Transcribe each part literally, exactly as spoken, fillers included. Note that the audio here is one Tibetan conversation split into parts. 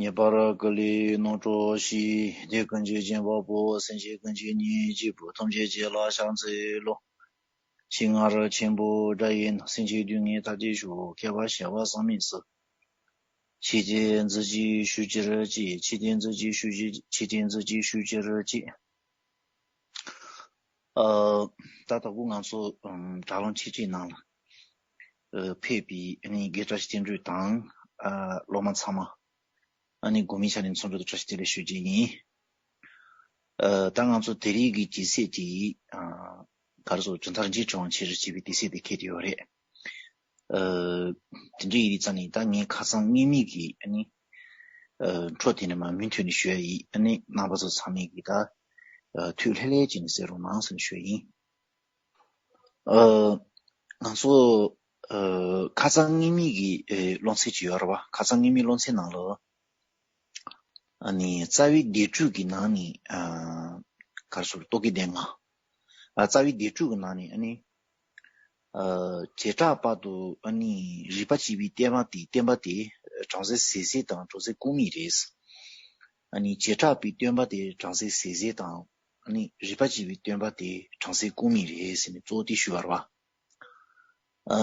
ངེས་པར་ཀུན་ལས་རྣམ་གྲོལ་ཞི། སྡིག་ཀུན་གྱི་རྒྱུན་བབ་པོ། སེམས་ཅན་ཀུན་གྱི་སྙིང་རྗེ་བོ། ཐམས་ཅད་རྗེས་ལ་ཕྱག་འཚལ་ལོ། ཕྱི་ནང་རིགས་ཆེན་པོ་སྒྲ་ཡིས་ནི། སེམས་ཅན་སྡུག་བསྔལ་མཐའ་སྟོངས་ཤོག། སྐྱེ་བ་བྱ་བ་ཟག་མེད་སུ། ཆོས་ཀྱི་མཛོད་ཅིག་ཞུ་ཕྱིར་བཅས། ཆོས་ཀྱི་མཛོད་ཅིག་ཞུ་ཕྱིར། ཆོས་ཀྱི་མཛོད་ཅིག་ཞུ་ཕྱིར་བཅས། ཨ། ད་ལྟ་བུ་ང་ཚོ་ཨམ་དྲ་ལམ་ཆེ་གྲས་ནང་ལ་ཨ་ཕེབས་པའི་ཨ་ནི་དགེ་བཀྲ་ཤིས་བསྟན་འགྲོ་དང་ཨ་སློབ་མ་ཚང་མ་ཨ་ནི་དགོང་མོའི་ཆ་ནས་འཚམས་འདྲི་དང་བཀྲ་ཤིས་བདེ་ལེགས་ཞུ་རྒྱུ་ཡིན། ཨ་ད་ང་ཚོ་དེ་རིང་གི་དུས་ཚོད་དེ་ཨ་ག་རེ་ཟེར། གྲུབ་མཐའ་རིན་ཆེན་ཕྲེང་བ་འཆད་ཟེར་བྱས་པའི་དུས་ཚོད་དེ་འཁེལ་བསྡད་ཡོད་རེད། ཨ་དེ་འདྲ་ཡིན་དུས་ཙང་ནས་ད་ངས་ཁ་སང་སྔོན་མའི་གི་ཨ་ནི་ཨ་འཕྲོ་དེ་ནས་མར་མུ་མཐུད་ནས་ཞུ་ཡ་ཡིན། ཨ་ནི་རྣམ་པ་ཚོ་ཚང་མས་གི་ད་ཨ་ཐུགས་ལྷོད་ལྷོད་བྱས་ནས་གསན་རོགས་གནང་ཟེར་ནས་ཞུ་ཡ་ཡིན། ཨ་ང་ཚོ་ཨ་ཁ་སང་སྔོན་མའི་གི་ཨ་སློབ་ཚན་ཅིག་ཡོད་རེད་བ། ཁ་སང་སྔོན་མའི་སློབ་ཚན་ནང་ལ་ཨ་ནི་རྩ་བའི་སྡེ་དྲུག་གི་ནང་ནས་ཨ་ག་རེ་ཟེར། རྟོག་གེ་སྡེ་ལྔ། ཨ་རྩ་བའི་སྡེ་དྲུག་གི་ནང་ནས་ཨ་ནི་ཨ་བྱེ་བྲག་པར་དུ་ཨ་ནི་རིགས་པ་གཅིག་པའི་བསྟན་པ་དེ། བསྟན་པ་དེ་བྲམ་ཟེ་ཟས་གཟན་དང་གྲོང་གསེབ་ཀུན་མིད་རེད། ཨ་ནི་བྱེ་བྲག་པའི་བསྟན་པ་དེ་བྲམ་ཟེ་ཟས་གཟན་དང་ཨ་ནི་རིགས་པ་གཅིག་པའི་བསྟན་པ་དེ་བྲམ་ཟེ་ཀུན་མིད་རེད་ཟེར་ནས་གཙོ་བོ་དེ་ཞུས་པ་རེད་བ། ཨ་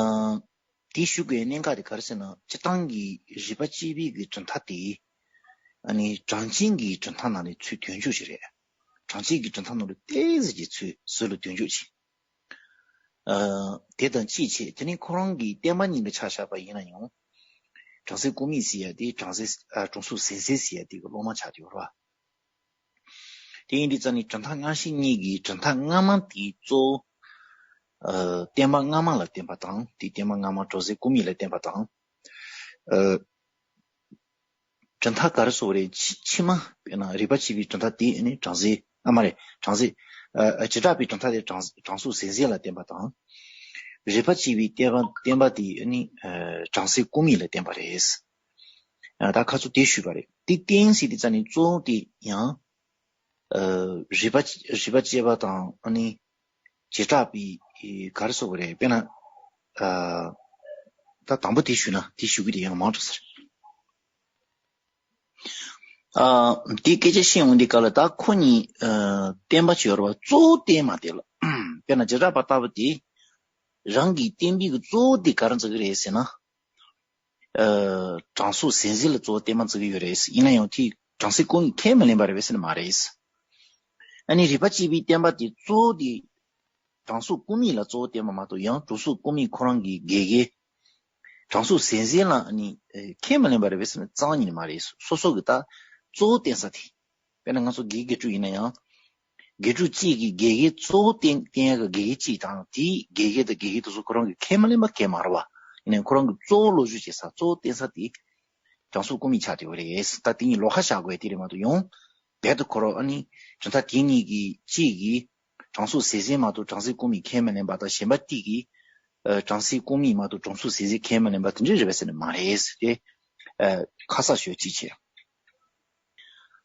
དེ་ཞུ་དགོས་གནད་འགག་དེ་ག་རེ་ཟེར་ན། སྤྱིར་བཏང་གི་རིགས་པ་གཅིག་པའི་གི་གྲུབ་མཐའ་དེ་ཨ་ནི་གྲངས་ཅན་གྱི་གྲུབ་མཐའ་ནང་ནས་ཚུར་ཐོན་ཆོག་ཅིག་རེད། གྲངས་ཅན་གྱི་གྲུབ་མཐའ་ནང་ལ་ཏོག་ཙམ་གྱི་ཚུར་ཟུར་ལ་ཐོན་ཆོག་ཅིག། ཨ་དེ་དང་གཅིག་བྱས། དེ་ནས་ཁོ་རང་གི་བསྟན་པ་ཉིད་ལ་ཆ་བཞག་པ་ཡིན་ན་ཡང་། བྲམ་ཟེ་ཀུན་མིད་ཟེར་ཡ་དེ་བྲམ་ཟེ་ཨ་གྲོང་གསེབ་ཟས་གཟན་ཟེར་ཡ་དེ་གི་སློབ་མ་ཆགས་བསྡད་ཡོད་རེད་བ། དེ་ཡིན་དུས་ཙང་ནས་གྲུབ་མཐའ་སྔ་ཕྱི་གཉིས་ཀྱི་གྲུབ་མཐའ་སྔ་མ་དེ་གཙོ་བོ་ཨ་བསྟན་པ་སྔ་མ་ལ་བརྟེན་པ་དང་། དེ་བསྟན་པ་སྔ་མ་གྲོང་གསེབ་ཀུན་མིད་ལ་བརྟེན་པ་དང་། ཨ་གྲུབ་མཐའ་ག་རེ་ཟེར་དགོས་རེད། ཕྱི་ཕྱི་མ་དཔེར་ན་རིགས་པ་གཅིག་པའི་གྲུབ་མཐའ་དེ་ནི་བྲམ་ཟེ། ཨ་མ་རེད། བྲམ་ཟེ། ཨ་བྱེ་བྲག་པའི་གྲུབ་མཐའ་དེ་བྲམ་གྲོང་གསེབ་ཟས་གཟན་ལ་བརྟེན་པ་དང་། རིགས་པ་གཅིག་པའི་བསྟན་པ་བསྟན་པ་དེ་ནི་ཨ་བྲམ་ཟེ་ཀུན་མིད་ལ་བརྟེན་པ་རེད། ཨ་ད་ཁ་ཚུར་དེ་ཞུས་པ་རེད། དེ་བརྟེན་ཟེར་དུས་ཙང་ནས་གཙོ་བོ་དེ་ཡང་ཨ་རིགས་པ་རིགས་པ་གཅིག་པ་དང་ཨ་ནི་བྱེ་བྲག་པའི་ག་རེ་ཟེར་དགོས་རེད། དཔེར་ན་ཨ་ད་དང་པོ་དེ་ཞུས་ན་དེ་ཞུ་གི་དེ་ཡང་མང་དྲགས་ཟེར། ཨ་དེ་སྐད་ཆ་བཤད་འོང་དུས་སྐབས་ལ། ད་ཁོ་གཉིས་ཨ་བསྟན་པ་ཅིག་ཡོད་རེད་བ། གཙོ་བོ་བསྟན་པ་དེ་ལ། དཔེར་ན་བྱེ་བྲག་པ་ལྟ་བུ་དེ་རང་གི་བསྟན་པའི་གི་གཙོ་བོ་དེ་ག་རེ་འཛིན་གི་རེད་ཟེར་ན། ཨ་གྲོང་གསེབ་ཟས་གཟན་ལ་གཙོ་བོ་བསྟན་པ་འཛིན་གི་ཡོད་རེད། ཡིན་ན་ཡང་དེ་བྲམ་ཟེ་ཀུན་མིད་ཁས་མི་ལེན་པ་རེད་པས་ཟེར་ན་མ་རེད། ཨ་ནི་རིགས་པ་གཅིག་པའི་བསྟན་པ་དེ་གཙོ་བོ་དེ་གྲོང་གསེབ་ཀུན་མིད་ལ་གཙོ་བོ་བསྟན་པ་མ་གཏོགས། ཡང་གྲོང་གསེབ་ཀུན་མིད་ཁོ་རང་གི་དགེ་རྒན་གྲོང་གསེབ་ཟས་གཟན་ལ་ཨ་ནི་ཨ་ཁས་མི་ལེན་པ་རེད་པས་ཟེར་ན་རྩ་བ་ཉིད་ནས་མ་རེད། སོ་སོ་གི་ད་གཙོ་བོ་བསྟན་ས་དེ། དཔེར་ན་ང་ཚོ་དགེ་དགེ་ཕྲུག་ཡིན་ན་ཡང་། དགེ་ཕྲུག་གཅིག་གིས་དགེ་རྒན་གཙོ་བོ་བསྟན་བསྟན་ཡག་གི་དགེ་རྒན་གཅིག་དང་། དེའི་དགེ་རྒན་དང་དགེ་རྒན་དེ་ཚོ་ཁོ་རང་གིས་ཁས་མི་ལེན་པ་གང་ཡང་མ་རེད་བ། ཡིན་ནའང་ཁོ་རང་གིས་གཙོ་བོ་བློ་བཟོ་བྱེད་ས། གཙོ་བོ་བསྟན་ས་དེ་གྲོང་གསེབ་ཀུན་མིད་ཆགས་བསྡད་ཡོད་རེད། ད་དེ་གཉིས་ལོགས་ཀ་བཞག་དགོས་དེ་རེད་མ་གཏོགས། ཡང་རྦད་དེ་ཁོ་རང་ཨ་ནི་གྲུབ་མཐའ་དེ་གཉིས་ཀྱི་གཅིག་གིས་གྲོང་གསེབ་ཟས་གཟན་མ་གཏོགས་གྲོང་གསེབ་ཀུན་མིད་ཁས་མི་ལེན་པ་དང་། གཞན་པ་གཅིག་གིས་ཨ་གྲོང་གསེབ་ཀུན་མིད་མ་གཏོགས་གྲོང་གསེབ་ཟས་གཟན་ཁས་མི་ལེན་པ་དེ་འདྲ་རེད་པས་ཟེར་ན་མ་རེད་ཟེར་ཏེ། ཨ་ཁ་གསལ་ཞུ་ཡ་གཅིག་བྱས།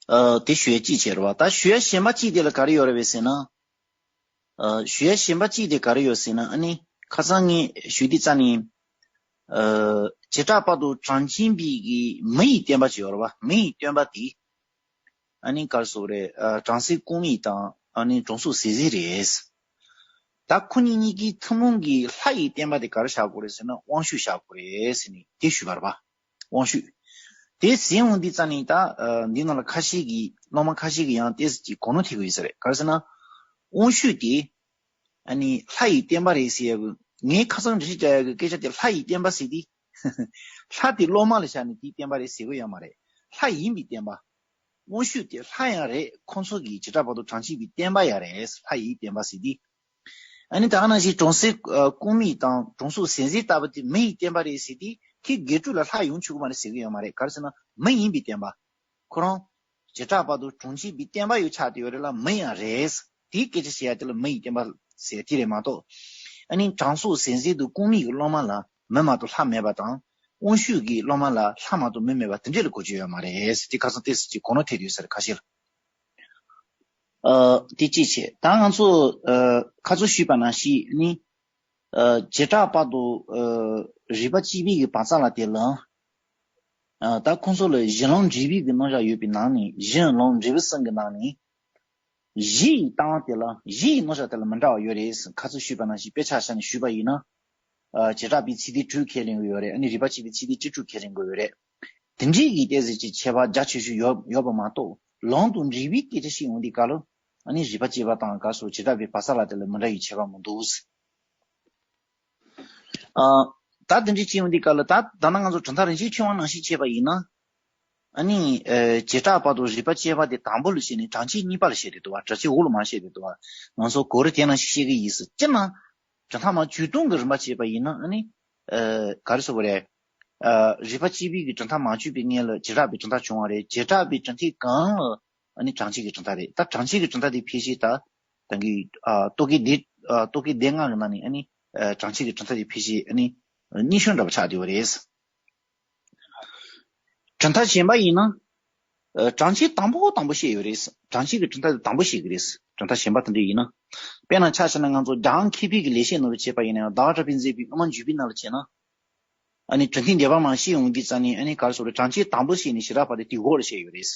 ཨ་དེ་ཞུ་ཡ་གཅིག་བྱས་རེད་བ། ད་ཞུ་ཡ་གཞན་པ་གཅིག་དེ་ལ་ག་རེ་ཡོད་རེད་པས་ཟེར་ན། ཨ་ཞུ་ཡ་གཞན་པ་གཅིག་དེ་ག་རེ་ཡོད་ཟེར་ན། ཨ་ནི་ཁ་སང་ངས་ཞུས་དུས་ཙ་ནས། ཨ་བྱེ་བྲག་པར་དུ་གྲངས་ཅན་པའི་གི་མི་ཡི་བསྟན་པ་ཅིག་ཡོད་རེད་བ། མི་ཡི་བསྟན་པ་དེ་ཨ་ནི་ག་རེ་ཟེར་དགོས་རེད། ཨ་གྲོང་གསེབ་ཀུན་མིད་དང་ཨ་ནི་གྲོང་གསེབ་ཟས་གཟན་རེད། ད་ཁོ་གཉིས་གཉིས་ཀྱི་ཐུན་མོང་གི་ལྷ་ཡི་བསྟན་པ་དེ་ག་རེ་བཞག་དགོས་རེད་ཟེར་ན། དབང་ཕྱུག་བཞག་དགོས་རེད་ཟེར་ནས་དེ་ཞུས་པ་རེད་བ། དབང་ཕྱུག་དེ་ཟེར་འོང་དུས་ཙ་ནས། ད་ཨ་འདི་ནང་ལ་ཁ་ཤས་ཀྱིས། སློབ་མ་ཁ་ཤས་ཀྱིས་ཡང་ཏོག་ཙམ་ཅིག་གོ་ནོར་ཐེབས་ཀྱི་ཡོད་ས་རེད། ག་རེ་ཟེར་ན། དབང་ཕྱུག་དེ་ཨ་ནི་ལྷ་ཡི་བསྟན་པ་རེད་ཟེར་ཡ་གི། ངས་ཁ་སང་འགྲེལ་བཤད་རྒྱག་ཡ་གི་སྐད་ཆ་དེ། ལྷ་ཡི་བསྟན་པ་ཟེར་དུས་ལྷ་དེ་སློབ་མ་ལ་བཞག་ནས་དེའི་བསྟན་པ་རེད་ཟེར་གི་ཡོད་མ་རེད། ལྷ་ཡིན་པའི་བསྟན་པ། དབང་ཕྱུག་དེ་ལྷ་ཡང་རེད། ཁོང་ཚོ་གི་བྱེ་བྲག་པར་དུ་གྲངས་ཅན་པའི་བསྟན་པ་ཡང་རེད། ལྷ་ཡི་བསྟན་པ་ཟེར་དུས། ཨ་ནི་ད་ག་ནང་བཞིན་གྲོང་གསེབ་ཨ་ཀུན་མིད་དང་གྲོང་གསེབ་ཟས་གཟན་ལྟ་བུ་དེ་མི་ཡི་བསྟན་པ་རེད་ཟེར་དུས། དེ་དགེ་ཕྲུག་ལ་ལྷ་ཡོང་ཆོག་གི་མ་རེད་ཟེར་གི་ཡོད་མ་རེད། ག་རེ་ཟེར་ན། མི་ཡིན་པའི་བསྟན་པ། ཁོ་རང་བྱེ་བྲག་པར་དུ་གྲངས་ཅན་པའི་བསྟན་པ་ཡང་ཆགས་བསྡད་ཡོད་རེད་ལ། མི་ཡང་རེད། དེའི་སྐད་ཆ་བཤད་ཡ་དེ་ལ་མི་ཡི་བསྟན་པ་ཟེར་དེ་རེད་མ་གཏོགས། ཨ་ནི་གྲོང་གསེབ་ཟས་གཟན་དང་ཀུན་མིད་ཀྱི་སློབ་མ་ལ་མི་མ་གཏོགས་ལྷ་མེད་པ་དང་། དབང་ཕྱུག་གི་སློབ་མ་ལ་ལྷ་མ་གཏོགས་མི་མེད་པ་དེ་འདྲ་ལ་གོ་རྒྱུ་ཡོད་མ་རེད། དེ་ཁ་སང་ཏོག་ཙམ་ཅིག་གོ་ནོར་ཐེབས་ཡོད་ས་རེད། ཁ་ཤས་ལ། ཨ་དེ་གཅིག་བྱས། ད་ང་ཚོ་ཨ་ཁ་སང་ཞུས་པ་ནང་བཞིན་ནི། ཨ་བྱེ་བྲག་པར་དུ་ཨ་རིགས་པ་གཅིག་པའི་གི་བག་ཚ་ལ་དེ་ལ། ཨ། ད་ཁོང་ཚོ་ལ་གཞི་ལམ་འབྲས་བུའི་གི་རྣམ་གཞག་ཡོད་པའི་ནང་ནས། གཞི་ལམ་འབྲས་བུ་གསུམ་གྱི་ནང་ནས། གཞི་ཡི་ལྟ་བ་དེ་ལ། གཞི་ཡི་རྣམ་གཞག་དེ་ལ་མི་འདྲ་བ་ཡོད་རེད། ཁ་ཚུར་ཞུས་པ་ནང་བཞིན། དཔེ་ཆ་བཞག་ནས་ཞུས་པ་ཡིན་ན། ཨ། བྱེ་བྲག་པའི་ཚིག་སྡེ་དྲུག་ཁས་ལེན་གྱི་ཡོད་རེད། ཨ་ནི་རིགས་པ་གཅིག་པའི་ཚིག་སྡེ་བཅུ་དྲུག་ཁས་ལེན་གྱི་ཡོད་རེད། དེ་འདྲའི་གི་ཏོག་ཙམ་ཅིག་ཁྱད་པར་རྒྱ་ཆེ་ཤོས་ཡོད་ཡོད་པ་མ་གཏོགས། ལམ་དང་འབྲས་བུའི་སྐད་ཆ་བཤད་ཡོང་དུས་སྐབས་ལ། ཨ་ནི་རིགས་པ་གཅིག་པ་དང་། ག་རེ་ཟེར། བྱེ་བྲག་པའི་བག་ཚ་ལ་དེ་ལ་མི་འདྲ་བའི་ཁྱད་པར་མི་འདུག། ཨ། ད་དེ་འདྲའི་བཤད་ཡོང་དུས་སྐབས་ལ། ད་ད་ནང་ང་ཚོ་གྲུབ་མཐའ་རིན་ཆེན་ཕྲེང་བ་ནང་བཞིན་བྱས་པ་ཡིན་ན། ཨ་ནི། ཨ། བྱེ་བྲག་པ་དང་རིགས་པ་གཅིག་པ་དེ་དང་པོ་ལ་བཤད་ནས། གྲངས་ཆེན་གཉིས་པ་ལ་བཤད་བསྡད་འདུག་བ། གྲངས་ཆེན་འོག་ལ་མར་བཤད་བསྡད་འདུག་བ། ང་ཚོ་གོ་རིམ་དེ་ནང་བཞིན་བཤད་ཀྱི་ཡིན་ཟེར། སྤྱིར་ན་གྲུབ་མཐའ་མར་བརྗོད་སྟངས་ཀྱི་རིམ་པ་བྱས་པ་ཡིན་ན། ཨ་ནི། ཨ། ག་རེ་ཟེར་དགོས་རེད། ཨ། རིགས་པ་གཅིག་པའི་གི་གྲུབ་མཐའ་མ་བརྗོད་པའི་སྔོན་ལ་བྱེ་བྲག་པའི་གྲུབ་མཐའ་བྱུང་བ་རེད། བྱེ་བྲག་པའི་གྲུབ་མཐའི་སྒང་ལ། ཨ་ནི་གྲངས་ཆེན་གྱི་གྲུབ་མཐའ་རེད། ད་གྲངས་ཆེན་གྱི་གྲུབ་མཐའ་དེ་ཕལ་ཆེར་ད་ད་གིན། ཨ། རྟོག་གེ་སྡེ། ཨ། རྟོག་གེ་སྡེ་ལྔ་གི་ནང་ནས། ཨ་ནི། ཨ། གྲངས་ཆེན་གྱི་གྲུབ་མཐའ་དེ་ཕལ་ཆེར། ཨ་ནི། གཉིས་ཤོས་འདྲ་པོ་ཆགས་བསྡད་པ་རེད། གྲུབ་མཐའ་གཞན་པ་ཡིན་ན། ཨ། གྲངས་ཆེན་དང་པོ་དང་པོ་བཤད་ཡོད་རེད། གྲངས་ཆེན་གྱི་གྲུབ་མཐའ་དེ་དང་པོ་བཤད་ཀྱི་རེད། གྲུབ་མཐའ་གཞན་པ་དེ་འདྲ་ཡིན་ན། དཔེར་ན་ཆ་བཞག་ན། ང་ཚོ་རྒྱལ་དབང་མཁས་པའི་གི་ལེགས་བཤད་ནང་ལ་བྱས་པ་ཡིན་ན་ཡང་། ཟླ་བ་གྲགས་པས་མཛད་པའི་དབུ་མ་འཇུག་པའི་ནང་ལ་བྱས་ན། ཨ་ནི་གྲུབ་མཐའི་འགྲེལ་པ་མར་བཤད་ཡོང་དུས་ཙ་ནས། ཨ་ནི་ག་རེ་ཟེར་དགོས་རེད། གྲངས་ཆེན་དང་པོ་བཤད་ནས་བྱེ་བྲག་པ་དེ་དེའི་འོག་ལ་བཤད་ཡོད་རེད།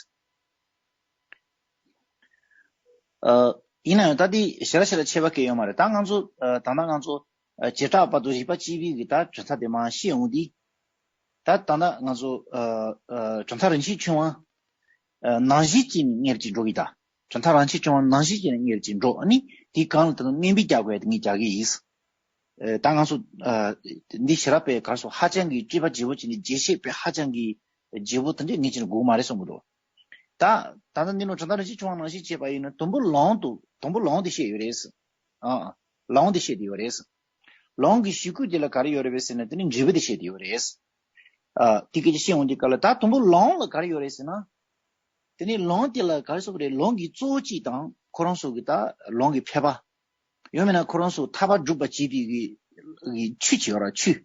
ཨ། ཡིན་ན་ཡང་ད་དེ་ཞེ་དྲག་ཞེ་དྲག་ཁྱད་པར་གང་ཡང་ཡོད་མ་རེད། ད་ང་ཚོ། ཨ། ད་ལྟ་ང་ཚོ། ཨ། བྱེ་བྲག་པ་དང་རིགས་པ་གཅིག་པའི་གི་ད་གྲུབ་མཐའ་དེ་མར་བཤད་ཡོང་དུས། ད་ད་ལྟ་ང་ཚོ། ཨ། ཨ། གྲུབ་མཐའ་རིན་ཆེན་ཕྲེང་བ། ཨ། ནང་བཞིན་བྱས་ནས་སྔོན་ལ་ཅིག་འགྲོ་གི། ད་གྲུབ་མཐའ་རིན་ཆེན་ཕྲེང་བ་ནང་བཞིན་བྱས་ནས་སྔོན་ལ་ཅིག་འགྲོ། ཨ་ནི་དེའི་སྒང་ལ་ད་དུང་སྨན་པའི་རྒྱབ་ཁ་དེ་ངས་རྒྱག་གི་ཡིན། ཨ། ད་ང་ཚོ། ཨ། འདི་ཞེ་དྲག་པའི་ག་རེ་ཟེར། ཧ་ཅང་གི་དཔྱད་པ་རྒྱས་པོ་བྱས་ནས། རྒྱས་བཤད་དཔེ་ཧ་ཅང་གི་རྒྱས་པོ་དེ་འདྲ་ངས་བྱས་ན་དགོས་མ་རེད་བསམ་གྱི་འདུག། ད་ད་ལྟ་འདི་ནང་གྲུབ་མཐའ་རིན་ཆེན་ཕྲེང་བ་ནང་བཞིན་བྱས་པ་ཡིན་ན། དང་པོ་ལམ་དུ། དང་པོ་ལམ་དེ་བཤད་ཡོད་རེད། ཨ། ལམ་དེ་བཤད་བསྡད་ཡོད་རེད། ལམ་གྱི་གཞི་བཀོད་དེ་ལ་ག་རེ་ཡོད་རེད་པས་ཟེར་ན། དེ་ནི་འབྲས་བུ་དེ་བཤད་བསྡད་ཡོད་རེད། ཨ། དེ་སྐད་ཆ་བཤད་ཡོང་དུས་སྐབས་ལ། ད་དང་པོ་ལམ་ལ་ག་རེ་ཡོད་རེད་ཟེར་ན། དེ་ནི་ལམ་དེ་ལ་ག་རེ་ཟེར་དགོས་རེད། ལམ་གྱི་གཙོ་བོ་གཅིག་དང་། ཁོ་རང་ཚོ་གི་ད་ལམ་གྱི་ཕལ་པ། ཡང་མིན་ན་ཁོ་རང་ཚོ་ཐར་པ་སྒྲུབ་པར་བྱེད་པའི་གི་གི་ཆོས་ཅིག་ཡོད་རེད། ཆོས།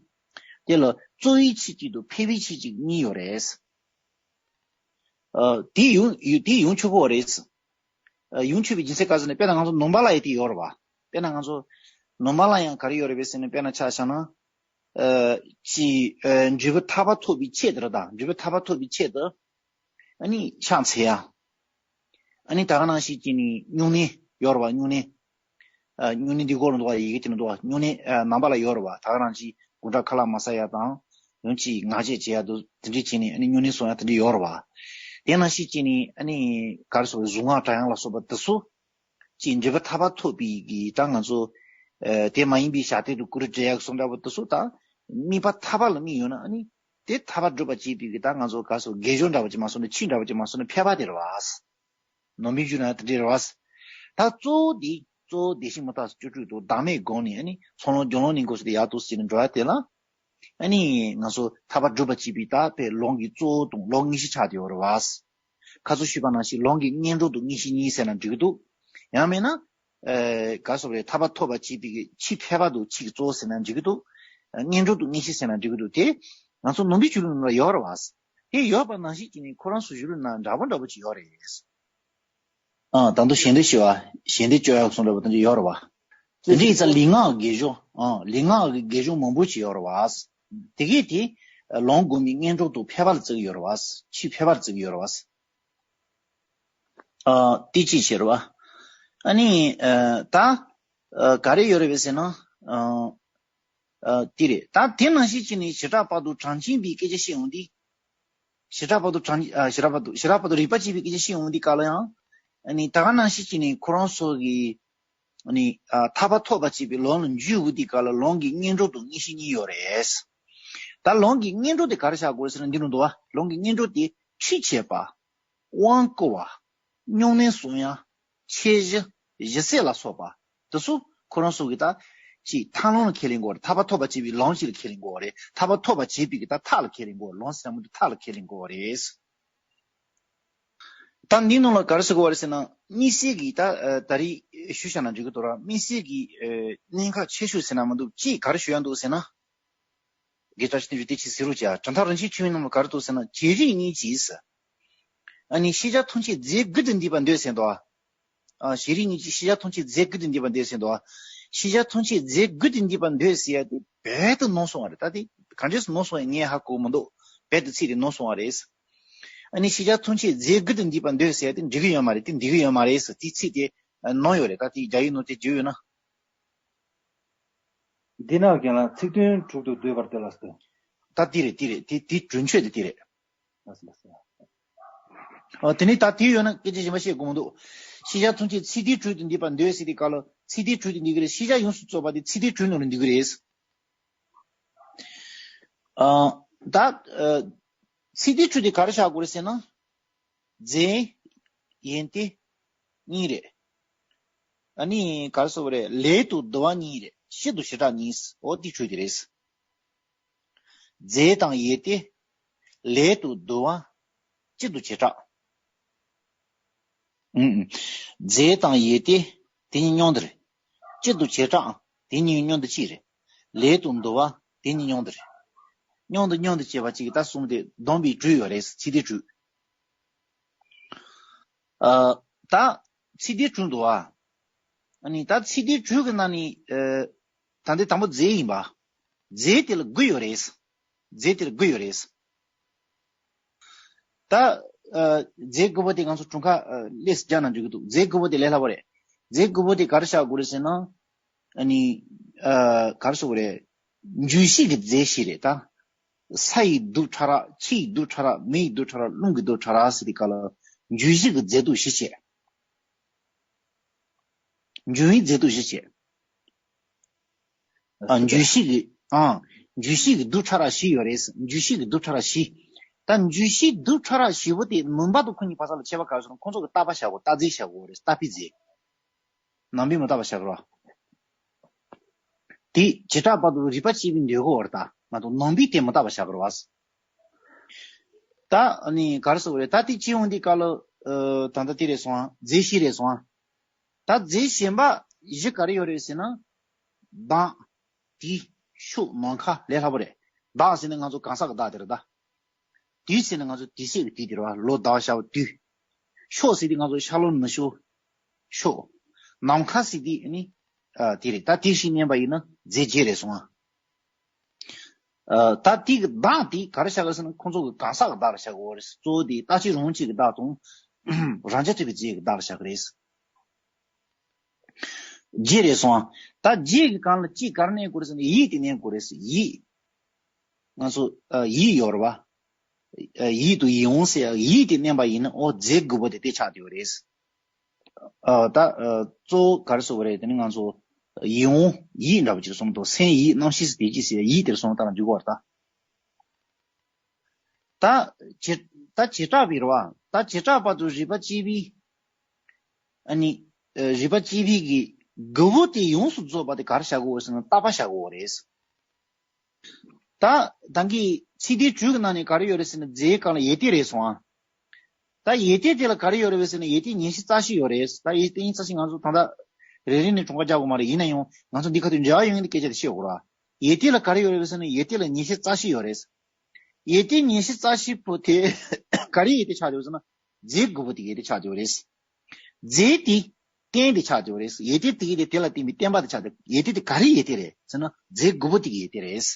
དེ་ལ་གཙོ་བོའི་ཆོས་གཅིག་དང་ཕལ་པའི་ཆོས་གཅིག་གཉིས་ཡོད་རེད། ཨ། དེ་ཡོང་། དེ་ཡོང་ཆོག་གི་རེད། ཨ། ཡོང་ཆོག་པའི་རྒྱུ་མཚན་ག་རེ་ཟེར་ན། དཔེར་ན་ང་ཚོ་ནང་པ་ལ་ཡང་དེ་ཡོད་རེད་པ། དཔེར་ན་ང་ཚོ་ནང་པ་ལ་ཡང་ག་རེ་ཡོད་རེད་པས་ཟེར་ན། དཔེར་ན་ཆ་བཞག་ན། ཨ། ཅིག་ཨ། འབྲས་བུ་ཐར་པ་ཐོབ་པའི་ཆེད་དུ་རེད། ད་འབྲས་བུ་ཐར་པ་ཐོབ་པའི་ཆེད་དུ། ཨ་ནི་ཕྱག་འཚལ་ཡ། ཨ་ནི་ད་ག་ནང་བཞིན་བྱས་ནས་སྨྱུང་གནས་ཡོད་རེད་པ། སྨྱུང་གནས། ཨ། སྨྱུང་གནས་འདི་སྐོར་ལ་འདུག་པ། ཡི་གེ་དེ་ནང་འདུག་པ། སྨྱུང་གནས། ཨ། ནང་པ་ལ་ཡོད་རེད་པ། ད་ག་ནང་བཞིན་དགུང་གྲངས་ཁ་ལག་མ་ཟ་ཡ་དང་། ཡང་ཅིག་ངག་བཅད་བྱེད་ཡ་དང་། དེ་འདྲ་བྱས་ནས། ཨ་ནི་སྨྱུང་གནས་སྲུང་ཡ་དེ་འདྲ་ཡོད་རེད་པ། དེ་ནང་བཞིན་བྱས་ནས། ཨ་ནི་ག་རེ་ཟེར། གཟུངས་སྔགས་བགྲང་ཡ་ལ་སོགས་པ་དེ་ཚོ། ཅིག་འབྲས་བུ་ཐར་པ་ཐོབ་པའི་གི། ད་ང་ཚོ། ཨ། དེ་མ་ཡིན་པའི་ཞབས་བརྟན་དང་། གུ་རུ་བགྲེས་ཡག་གསུམ་འདྲ་པོ་དེ་ཚོ། ད་དམིགས་པ་ཐར་པ་ལ་དམིགས་ཡོད་ན། ཨ་ནི་དེ་ཐར་པ་སྒྲུབ་པར་བྱེད་པའི་གི། ད་ང་ཚོ་ག་རེ་ཟེར། དགེ་སྦྱོར་འདྲ་པོ་ཅིག་མ་སོང་ན། ཆོས་འདྲ་པོ་ཅིག་མ་སོང་ན། ཕལ་པ་དེ་རེད་པ། ནང་པའི་གཞུང་ན་དེ་འདྲ་རེད་པ། ད་གཙོ་བོ་དེ། གཙོ་བོ་བདེ་གཤེགས་མུ་སྟེགས་སོགས་བཅུ་དྲུག་དང་། བདག་མེད་སྒོམ་ནས། ཨ་ནི་ཚོགས་ལམ་སྦྱོར་ལམ་གཉིས་སྐོར་ཟེར་དེ་ཡག་འདུག་ཟེར་ནས་འགྲོ་ཡ་དེ་ལ། ཨ་ནི་ང་ཚོ་ཐར་པ་སྒྲུབ་པར་བྱེད་པའི་ད་དཔེ་ལམ་གྱི་གཙོ་བོ་དང་ལམ་དངོས་གཞི་ཆགས་བསྡད་ཡོད་རེད་པ། ཁ་སང་ཞུས་པ་ནང་བཞིན་ལམ་གྱི་སྔོན་འགྲོ་དང་དངོས་གཞི་གཉིས་ཟེར་ན་འགྲིག་གི་འདུག། ཡང་མིན་ན། ཨ། ག་རེ་ཟེར་དགོས་རེད། ཐར་པ་ཐོབ་པར་བྱེད་པའི་གི་ཆོས་ཕལ་པ་དང་ཆོས་ཀྱི་གཙོ་བོ་ཟེར་ན་འགྲིག་གི་འདུག། སྔོན་འགྲོ་དང་དངོས་གཞི་ཟེར་ན་འགྲིག་གི་འདུག། དེ་ང་ཚོ་ནང་པའི་ཆོས་ལུགས་ནང་ལ་ཡོད་རེད་པ། དེ་ཡོད་པ་ནང་བཞིན་བྱས་ནས་ཁོ་རང་ཚོའི་གཞུང་ལུགས་ནང་འདྲ་པོ་འདྲ་པོ་ཅིག་ཡོད་རེད། ཨ། ད་དུང་ཞལ་འདེབས་ཞུ་བ། ཞལ་འདེབས་བཅོལ་ཡག་གསུང་འདྲ་པོ་དེ་འདྲ་ཡོད་རེད་པ། དེ་འདྲ་ཡིན་ཙང་ལུས་ངག་དགེ་སྦྱོར། ཨ། ལུས་ངག་གི་དགེ་སྦྱོར་མང་པོ་ཅིག་ཡོད་རེད་པ། དེ་གས་དེ་ལམ་སྒོམ་པའི་སྔོན་འགྲོ་དང་ཕལ་པ་ལ་བརྩི་གི་ཡོད་རེད་པ། ཆོས་ཕལ་པ་ལ་བརྩི་གི་ཡོད་རེད་པ། ཨ། དེ་གཅིག་བྱས་རེད་པ། ཨ་ནི། ཨ། ད། ཨ། ག་རེ་ཡོད་རེད་པས་ཟེར་ན། ཨ། ཨ། དེ་རེད། ད་དེ་ནང་བཞིན་བྱས་ནས་བྱེ་བྲག་པ་དང་གྲངས་ཅན་པའི་སྐད་ཆ་བཤད་ཡོང་དུས། བྱེ་བྲག་པ་དང་གྲངས། ཨ། བྱེ་བྲག་པ་དང་། བྱེ་བྲག་པ་དང་རིགས་པ་གཅིག་པའི་སྐད་ཆ་བཤད་ཡོང་དུས་སྐབས་ལ་ཡང་། ཨ་ནི་ད་ག་ནང་བཞིན་བྱས་ནས་ཁོ་རང་ཚོ་གི། ཨ་ནི། ཨ། ཐར་པ་ཐོབ་པར་བྱེད་པའི་ལམ་ལ་འཇུག་དགོས་དུས་སྐབས་ལ་ལམ་གྱི་སྔོན་འགྲོ་དང་དངོས་གཞི་གཉིས་ཡོད་རེད། ད་ལམ་གྱི་སྔོན་འགྲོ་དེ་ག་རེ་བྱ་དགོས་ཟེར་ན་འདི་རུ་འདུག་པ། ལམ་གྱི་སྔོན་འགྲོ་དེ་ཁྲུས་བྱེད་པ། དབང་བསྐུར་བ། སྨྱུང་གནས་སྲུང་ཡ། ཆོས་བཞི། ཞི་བྱེད་ལ་སོགས་པ་དེ་ཚོ་ཁོ་རང་ཚོ་གི་ད་ཅིག་ཐར་ལམ་ལ་ཁས་ལེན་དགོས་རེད། ཐར་པ་ཐོབ་པར་བྱེད་པའི་ལམ་ཞིག་ལ་ཁས་ལེན་དགོས་རེད། ཐར་པ་ཐོབ་པར་བྱེད་པའི་གི་ད་ཐབས་ལ་ཁས་ལེན་དགོས་རེད། ལམ་ཟེར་ན་མི་འདུག། ཐབས་ལ་ཁས་ལེན་དགོས་རེད། ད་འདི་ནང་ལ་ག་རེ་ཟེར་དགོས་རེད་ཟེར་ན། དམིགས་བསལ་གྱི་ད་ད་རེས་ཞུས་བཞག་ན་འགྲིག་གི་འདུག་ར། དམིགས་བསལ་གྱི་གནད་འགག་ཆེ་ཤོས་ཟེར་ན་མི་འདུག། ཅིག་ག་རེ་ཞུ་ཡ་འདུག་ཟེར་ན། དགེ་བཅུ་ཆེན་དེ་ཚོས་དེ་ཅིག་ཟེར་རོགས་བྱས། གྲུབ་མཐའ་རིན་ཆེན་ཕྲེང་བའི་ནང་ལ་ག་རེ་འདུག་ཟེར་ན། བྱེད་རིགས་གཉིས་ཀྱིས། ཨ་ནི་ཤེས་བྱ་ཐམས་ཅད་རྫས་དགུ་དང་ལྡན་པར་འདོད་ཟེར་འདུག། ཨ། བྱེད་རིགས་གཉིས་ཀྱིས་ཤེས་བྱ་ཐམས་ཅད་རྫས་དགུ་དང་ལྡན་པར་འདོད་ཟེར་འདུག། ཤེས་བྱ་ཐམས་ཅད་རྫས་དགུ་དང་ལྡན་པར་འདོད་ཟེར་ཡ་དེ་རྦད་དེ་ནོར་སོང་བ་རེད། ད་དེ་ག་འདྲས་སེ་ནོར་སོང་ཡ་ངས་ཧ་གོ་མི་འདུག། རྦད་དེ་ཚིག་དེ་ནོར་སོང་བ་རེད། ཨ་ནི་ཤེས་བྱ་ཐམས་ཅད་རྫས་དགུ་དང་ལྡན་པར་འདོད་ཟེར་ཡ་དེ་འགྲིག་གི་ཡོད་མ་རེད། དེ་འགྲིག་གི་ཡོད་མ་རེད་ཟེར་དེའི་ཚིག་དེ་ནོར་ཡོད་རེད། ད་དེ་རྒྱ་ཡིག་ནང་དེ་བརྗོད་ཡོད་ན། འདི་ནང་རྒན་ལགས་ཚིག་དོན་དྲུག་ཏུ་འདོད་པར་འདོད་ལ་ཟེར། ད་དེ་རེད་དེ་རེད་དེ་དེ་གྲོས་ཆོད་དེ་དེ་རེད། ལགས་སོ་ལགས་སོ། ཨ་དེ་ནས་ད་དེ་ཡོད་ན་སྐད་ཆ་གཞན་པ་བཤད་དགོས་མི་འདུག་ཤེས་བྱ་ཐམས་ཅད་ཚིག་དོན་དྲུག་ཏུ་འདུས་པར་འདོད་ཟེར་དུས་སྐབས་ལ་ཚིག་དོན་དྲུག་ཏུ་འདུས་ཀྱི་རེད། ཤེས་བྱ་ཡོངས་སུ་རྫོགས་པ་དེ་ཚིག་དོན་དྲུག་ནང་ལ་འདུས་ཀྱི་རེད། ཨ་ད་ཨ་ཚིག་དོན་དྲུག་དེ་ག་རེ་བཞག་དགོས་རེད་ཟེར་ན། རྫས། ཡོན་ཏན། གཉིས་རེད། ཨ་ནི་ག་རེ་ཟེར་དགོས་རེད། ལས་དང་དུ་བ་གཉིས་རེད། སྤྱི་དང་བྱེ་བྲག་གཉིས། འོ་དེ་དྲུག་དེ་རེད། རྫས་དང་ཡོན་ཏན། ལས་དང་དུ་བ། སྤྱི་དང་བྱེ་བྲག་ཨུམ། རྫས་དང་ཡོན་ཏན་དེ་གཉིས་མཉམ་དུ་རེད། སྤྱི་དང་བྱེ་བྲག་དེ་གཉིས་མཉམ་དུ་གཅིག་རེད། ལས་དང་དུ་བ་དེ་གཉིས་མཉམ་དུ་རེད། མཉམ་དུ་མཉམ་དུ་བྱས་པ་གཅིག་གིས་ད་གསུམ་དེ་བསྡོམས་པས་དྲུག་ཡོད་རེད། ཚིག་དོན་དྲུག་ཨ་ད་ཚིག་དོན་དྲུག་འདུག་ཨ། ཨ་ནི་ད་ཚིག་དོན་དྲུག་གི་ནང་ནས་ཨ་ད་འདི་དང་པོ་རྫས་ཡིན་པ། རྫས་དེ་ལ་དགུ་ཡོད་རེད། རྫས་དེ་ལ་དགུ་ཡོད་རེད། ད་ཨ་རྫས་དགུ་པོ་དེ་ང་ཚོ་དྲུང་ཁ་ཨ་ལས་སུ་སྦྱར་ན་འགྲིག་གི་འདུག་རྫས་དགུ་པོ་དེ་ལས་སླ་པོ་རེད། རྫས་དགུ་པོ་དེ་ག་རེ་བཞག་དགོས་རེད་ཟེར་ན། ཨ་ནི་ཨ་ག་རེ་ཟེར་དགོས་རེད། འགྱུར་ཤེས་ཀྱི་རྫས་བཞི་རེད་ད། ས་ཡི་རྡུལ་ཕྲ་རགས། ཆུ་ཡི་རྡུལ་ཕྲ་རགས། མེ་ཡི་རྡུལ་ཕྲ་རགས། རླུང་གི་རྡུལ་ཕྲ་རགས་ཟེར་དུས་སྐབས་ལ་འགྱུར་ཤེས་ཀྱི་རྫས་རྡུལ་བཞི་བྱས། འགྱུར་བའི་རྫས་རྡུལ་བཞི་བྱས། ཨ་འགྱུར་ཤེས་ཀྱི་ཨ་འགྱུར་ཤེས་ཀྱི་རྡུལ་ཕྲ་རགས་བཞི་ཡོད་རེད། འགྱུར་ཤེས་ཀྱི་རྡུལ་ཕྲ་རགས་བཞི། ད་འགྱུར་ཤེས་རྡུལ་ཕྲ་རགས་བཞི་པོ་དེ་མུན་པ་དང་ཁོ་གཉིས་བར་ས་ལ་ཁྱད་པར་ག་རེ་ཟེར་ན། ཁོང་ཚོ་གི་རྟག་པ་བཞག་དགོས། རྟག་རྫས་བཞག་དགོས་རེད། རྟག་པའི་རྫས། ནང་པའི་མི་རྟག་པ་བཞག་གི་རེད་བ། དེ་བྱེ་བྲག་པ་དང་རིགས་པ་དཔྱད་པའི་འདོད་དགོས་པ་རེད་ད། མ་གཏོགས་ནང་པའི་དེ་མི་རྟག་པ་བཞག་གི་རེད་བ། ད་ཨ་ནི་ག་རེ་ཟེར་དགོས་རེད། ད་དེ་ཅི་ཡོང་དུས་སྐབས་ལ་ཨ་ད་ལྟ་དེ་རེད་སོང་ཨ། རྫས་བཞི་རེད་སོང་ཨ། ད་རྫས་གཞན་པ་བཞི་ག་རེ་ཡོད་རེད་ཟེར་ན། མདངས། དྲི། ཤུགས། ནམ་མཁའ། ལས་སླ་པོ་རེད། མདངས་ཟེར་ན་ང་ཚོ་གང་ཟག་གི་བདག་དེ་རེད་ད། དུས་ཟེར་ན་ང་ཚོ་དུས་ཚོད་ཀྱི་དུས་དེ་རེད་བ། ལོ་ཟླ་བ་ཞག་པ་དུས། ཕྱོགས་ཟེར་དུས་ང་ཚོ་ཤར་ལྷོ་ནུབ་བྱང་ཕྱོགས། ནམ་མཁའ་ཟེར་དུས་ནི་ཨ་དེ་རེད། ད་དེ་བཞི་བསྣན་པ་ཡིན་ན་རྫས་བརྒྱད་རེད་སོང་ཨ། ཨ་ད་དེ་གི་མདངས་དེ་ག་རེ་བཞག་གི་རེད་ཟེར་ན་ཁོང་ཚོ་གི་གང་ཟག་གི་བདག་ལ་བཞག་གི་ཡོད་རེད། གཙོ་བོ་དེ་རྟག་གཅིག་རང་གཅིག་གི་བདག་དང་། རང་རྐྱ་ཐུབ་པའི་རྫས་ཀྱི་བདག་ལ་བཞག་གི་རེད། བརྒྱད་རེད་སོང་ཨ། ད་བརྒྱད་ཀྱི་སྒང་ལ་གཅིག་ག་རེ་བསྣན་དགོས་རེད་ཟེར་ན་ཡིད་དེ་བསྣན་དགོས་རེད་ཟེར། ཡིད། ང་ཚོ་ཨ་ཡིད་ཡོད་རེད་བ། ཨ་ཡིད་དང་ཡིད་འོང་ཟེར་ཡིད་དེ་བསྣན་པ་ཡིན་ན་ཨོ་རྫས་དགུ་པོ་དེ་དེ་ཆགས་བསྡད་ཡོད་རེད། ཨ་ད་ཨ་གཙོ་བོ་ག་རེ་ཟེར་དགོས་རེད། དེ་ནི་ང་ཚོ་ཡིད་འོང་ཡིད་འདྲ་པོ་ཅིག་སོང་དུས་སེམས་ཡིད་རྣམ་ཤེས་ཟེར་དེ་ཅི་ཟེར་ཡིད་དེར་སོང་ད་ལ་འཇུག་པ་རེད་ད། ད་བྱེ་ད་བྱེ་བྲག་པའི་རེད་བ། ད་བྱེ་བྲག་པ་དང་རིགས་པ་དཔྱད་པའི། ཨ་ནི་ཨ་རིགས་པ་དཔྱད་པའི་གི་དགུ་པོ་དེ་ཡོངས་སུ་རྫོགས་པ་དེ་ག་རེ་བཞག་དགོས་ཟེར་ན་རྟག་པ་བཞག་དགོས་རེད། ད་ད་གིན་ཚིག་དོན་དྲུག་གི་ནང་ནས་ག་རེ་ཡོད་རེད་ཟེར་ན་རྫས་སྒང་ལ་ཡོན་ཏན་རེད་སོང་ཨ། ད་ཡོན་ཏན་དེ་ལ་ག་རེ་ཡོད་རེད་ཟེར་ན་ཡོན་ཏན་ཉི་ཤུ་རྩ་བཞི་ཡོད་རེད། ད་ཡོན་ཏན་ཉི་ཤུ་རྩ་བཞི་ང་ཚོ་ད་ལྟ་རེ་རེ་ནས་གྲངས་ཀ་རྒྱག་དགོས་མ་རེད། ཡིན་ན་ཡང་ང་ཚོ་འདི་ཁ་ཐུག་འབྲེལ་བ་ཡོད་མཁན་གྱི་སྐད་ཆ་དེ་བཤད་དགོས་ར། ཡོན་ཏན་ལ་ག་རེ་ཡོད་རེད་ཟེར་ན་ཡོན་ཏན་ལ་ཉི་ཤུ་རྩ་བཞི་ཡོད་རེད། ཡོན་ཏན་ཉི་ཤུ་རྩ་བཞི་པོ་དེ་ག་རེ་ཡོན་ཏན་ཆགས་བསྡད་ཡོད་ཟེར་ན་རྫས་དགུ་པོ་དེ་ཡོན་ཏན་ཆགས་བསྡད་ཡོད་རེད། རྫས་དེ་རྟེན་དེ་ཆགས་བསྡད་ཡོད་རེད། ཡོན་ཏན་དེ་གི་དེ་དེ་ལ་བརྟེན་པའི་བརྟེན་པ་དེ་ཆགས་བསྡད། ཡོན་ཏན་དེ་ག་རེ་ཡོན་ཏན་རེད་ཟེར་ན་རྫས་དགུ་པོ་དེ་གི་ཡོན་ཏན་རེད།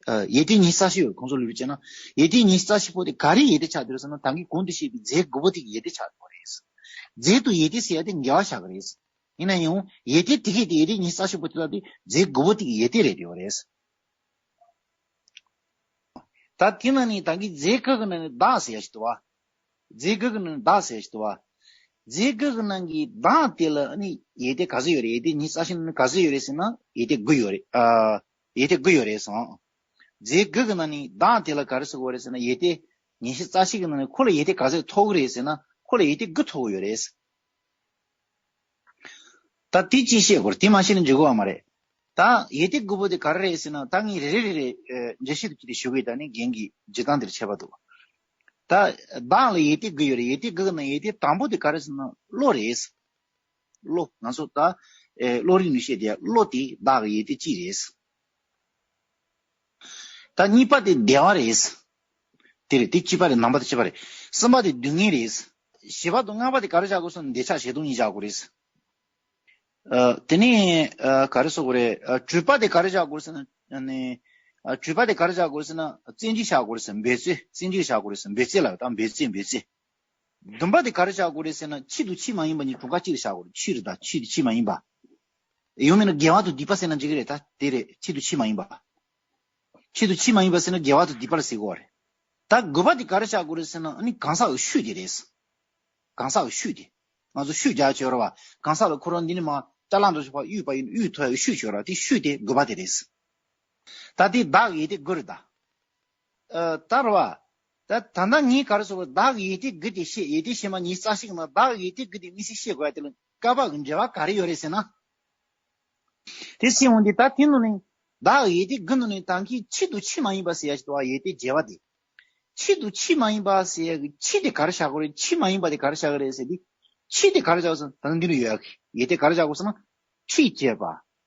ཨ་ཡོན་ཏན་ཉི་ཤུ་རྩ་བཞི་ཡོད། ཁོང་ཚོ་ལུས་པ་བྱས་ན་ཡོན་ཏན་ཉི་ཤུ་རྩ་བཞི་པོ་དེ་ག་རེ་ཡོན་ཏན་ཆགས་བསྡད་ཡོད་ཟེར་ན་ད་གིན་གོང་དུ་བཤད་པའི་རྫས་དགུ་པོ་དེ་གི་ཡོན་ཏན་ཆགས་བསྡད་ཡོད་རེད། རྫས་དང་ཡོན་ཏན་ཟེར་ཡ་དེ་འགལ་བ་བཞག་གི་རེད། ཡིན་ན་ཡང་ཡོན་ཏན་དེ་གི་དེ་ཡོན་ཏན་ཉི་ཤུ་རྩ་བཞི་པོ་དེ་ལ་དེ་རྫས་དགུ་པོ་དེ་གི་ཡོན་ཏན་རེད་བསྡད་ཡོད་རེད། ད་དེ་ནང་ནས་ད་གིན་རྫས་དགུ་གི་ནང་ནས་བདག་ཟེར་ཡ་ཞིག་འདུག་བ། རྫས་དགུ་གི་ནང་ནས་བདག་ཟེར་ཡ་ཞིག་འདུག་བ། རྫས་དགུ་གི་ནང་གི་བདག་དེ་ལ་ཨ་ནི་ཡོན་ཏན་ག་ཚོད་ཡོད་རེད། ཡོན་ཏན་ཉི་ཤུ་རྩ་བཞི་ནང་ནས་ག་ཚོད་ཡོད་རེད་ཟེར་ན་ཡོན་ཏན་དགུ་ཡོད་རེད། ཨ་ཡོན་ཏན་དགུ་ཡོད་རེད་སོང་། རྫས་དགུ་གི་ནང་ནས་བདག་དེ་ལ་ག་རེ་ཟེར་དགོས་རེད་ཟེར་ན་ཡོན་ཏན་ཉི་ཤུ་རྩ་བཞི་གི་ནང་ནས་ཁོ་ལ་ཡོན་ཏན་ག་ཚོད་ཐོབ་ཀྱི་རེད་ཟེར་ན་ཁོ་ལ་ཡོན་ཏན་དགུ་ཐོབ་ཀྱི་ཡོད་རེད། ད་དེ་ཅིག་བཤད་དགོས་རེད། དེ་མ་བཤད་ན་འགྲིག་གི་ཡོད་མ་རེད། ད་ཡོན་ཏན་དགུ་པོ་དེ་ག་རེ་རེད་ཟེར་ན་ད་ངས་རེ་རེ་རེ་རེ་ཨ་འགྲེལ་བཤད་དུ་ཅིག་དེ་ཞུ་གི་ཡིན། ད་ནི་རྒན་གྱིས་བྱེད་སྟངས་དེར་ཁྱད་པར་འདུག་ད་བདག་ལ་ཡོན་ཏན་དགུ་ཡོད་རེད། ཡོན་ཏན་དགུ་གི་ནང་ཡོན་ཏན་དང་པོ་དེ་ག་རེ་ཟེར་ན་བློ་རེད། བློ། ང་ཚོ་ད་ཨེ་བློ་རིག་ནས་བཤད་དེ་བློ་དེ་བདག་གི་ཡོན་ཏན་གཅིག་རེད། ད་གཉིས་པ་དེ་བདེ་བ་རེད། དེ་རེད། དེ་གཅིག་པ་རེད། ནང་པ་དེ་གཅིག་པ་རེད། གསུམ་པ་དེ་སྡུག་བསྔལ་རེད། བཞི་པ་དང་ལྔ་པ་དེ་ག་རེ་བཞག་དགོས་ཟེར་ན་འདོད་ཆགས་ཞེ་སྡང་གཉིས་བཞག་དགོས་རེད། ཨ་དེ་ནས་ཨ་ག་རེ་ཟེར་དགོས་རེད། ཨ་དྲུག་པ་དེ་ག་རེ་བཞག་དགོས་ཟེར་ན་ཨ་ནི་ ཨ། དྲུག་པ་དེ་ག་རེ་བཞག་དགོས་ཟེར་ན་བཙན་གྱིས་བཞག་དགོས་ཟེར། འབད་རྩོལ། བཙན་གྱིས་བཞག་དགོས་ཟེར། འབད་རྩོལ་ལ་ད་འབད་རྩོལ། འབད་རྩོལ། བདུན་པ་དེ་ག་རེ་བཞག་དགོས་རེད་ཟེར་ན་ཆེད་དུ་ཆེས་མ་ཡིན་པ་གཉིས་གྲངས་ཀ་གཅིག་ལ་བཞག་དགོས་རེད། ཆེད་དུ་དང་ཆེད་དུ་ཆེས་མ་ཡིན་པ། ཡང་མིན་ན་དགེ་བ་དང་སྡིག་པ་ཟེར་ན་འགྲིག་གི་རེད། ད་དེ་རེད། ཆེད་དུ་ཆེས་མ་ཡིན་པ། ཆེད་དུ་ཆེས་མ་ཡིན་པ་ཟེར་ན་དགེ་བ་དང་སྡིག་པ་ལ་ཟེར་དགོས་རེད། ད་དགུ་པ་དེ་ག་རེ་བཞག་དགོས་རེད་ཟེར་ན་ཨ་ནི་གང་ཟག་གི་ཤུགས་དེ་རེད། གང་ཟག་གི་ཤུགས་དེ། ང་ཚོ་ཤུགས་རྒྱག་ཆོག་ར་བ། གང་ཟག་ལ་ཁོ་རང་འདི་ནི་མ་ཅ་ལག་འདྲ་ཞིག་ཕར་གཡུག་པ་ཡིན། གཡུག་ཐུབ་ཡག་གི་ཤུགས་ཆོག་ར། དེ་ཤུགས་དེ་དགུ་པ་དེ་རེད། ད་དེ་བདག་གི་ཡོན་ཏན་དགུ་རེད་ད། ཨ། ད་རེད་བ། ད་ད་ལྟ་ངས་ག་རེ་ཟེར་བ། བདག་གི་ཡོན་ཏན་དགུ་དེ་བཤད། ཡོན་ཏན་བཤད་མ་ཉིས་རྩ་ཞིག་ན་བདག་གི་ཡོན་ཏན་དགུ་དེ་དམིགས་བསལ་བཤད་དགོས་ཡ་དེ་ལ་བསྐལ་པ་གི་འབྲེལ་བ་ག་རེ་ཡོད་རེད་ཟེར་ན། དེ་སྲིད་འོང་དེ་ད་དེ་ནང་ནས་བདག་གི་ཡོན་ཏན་དགུ་ནང་ནས་ད་གིན་ཆེད་དུ་ཆེས་མ་ཡིན་པ་ཟེར་ཡ་ཞིག་འདུག་བ། ཡོན་ཏན་བརྒྱད་པ་དེ། ཆེད་དུ་ཆེས་མ་ཡིན་པ་ཟེར་ཡ་གི་ཆེད་དེ་ག་རེ་བཞག་དགོས་རེད། ཆེས་མ་ཡིན་པ་དེ་ག་རེ་བཞག་གི་རེད་ཟེར་དུས། ཆེད་དེ་ག་རེ་བཞག་ཟེར་ན་ད་འདི་ནས་ཡོད་ཡ་གི་ཡོན་ཏན་ག་རེ་བཞག་དགོས་ཟེར་ན། ཁྲིད་བྱེད་པ།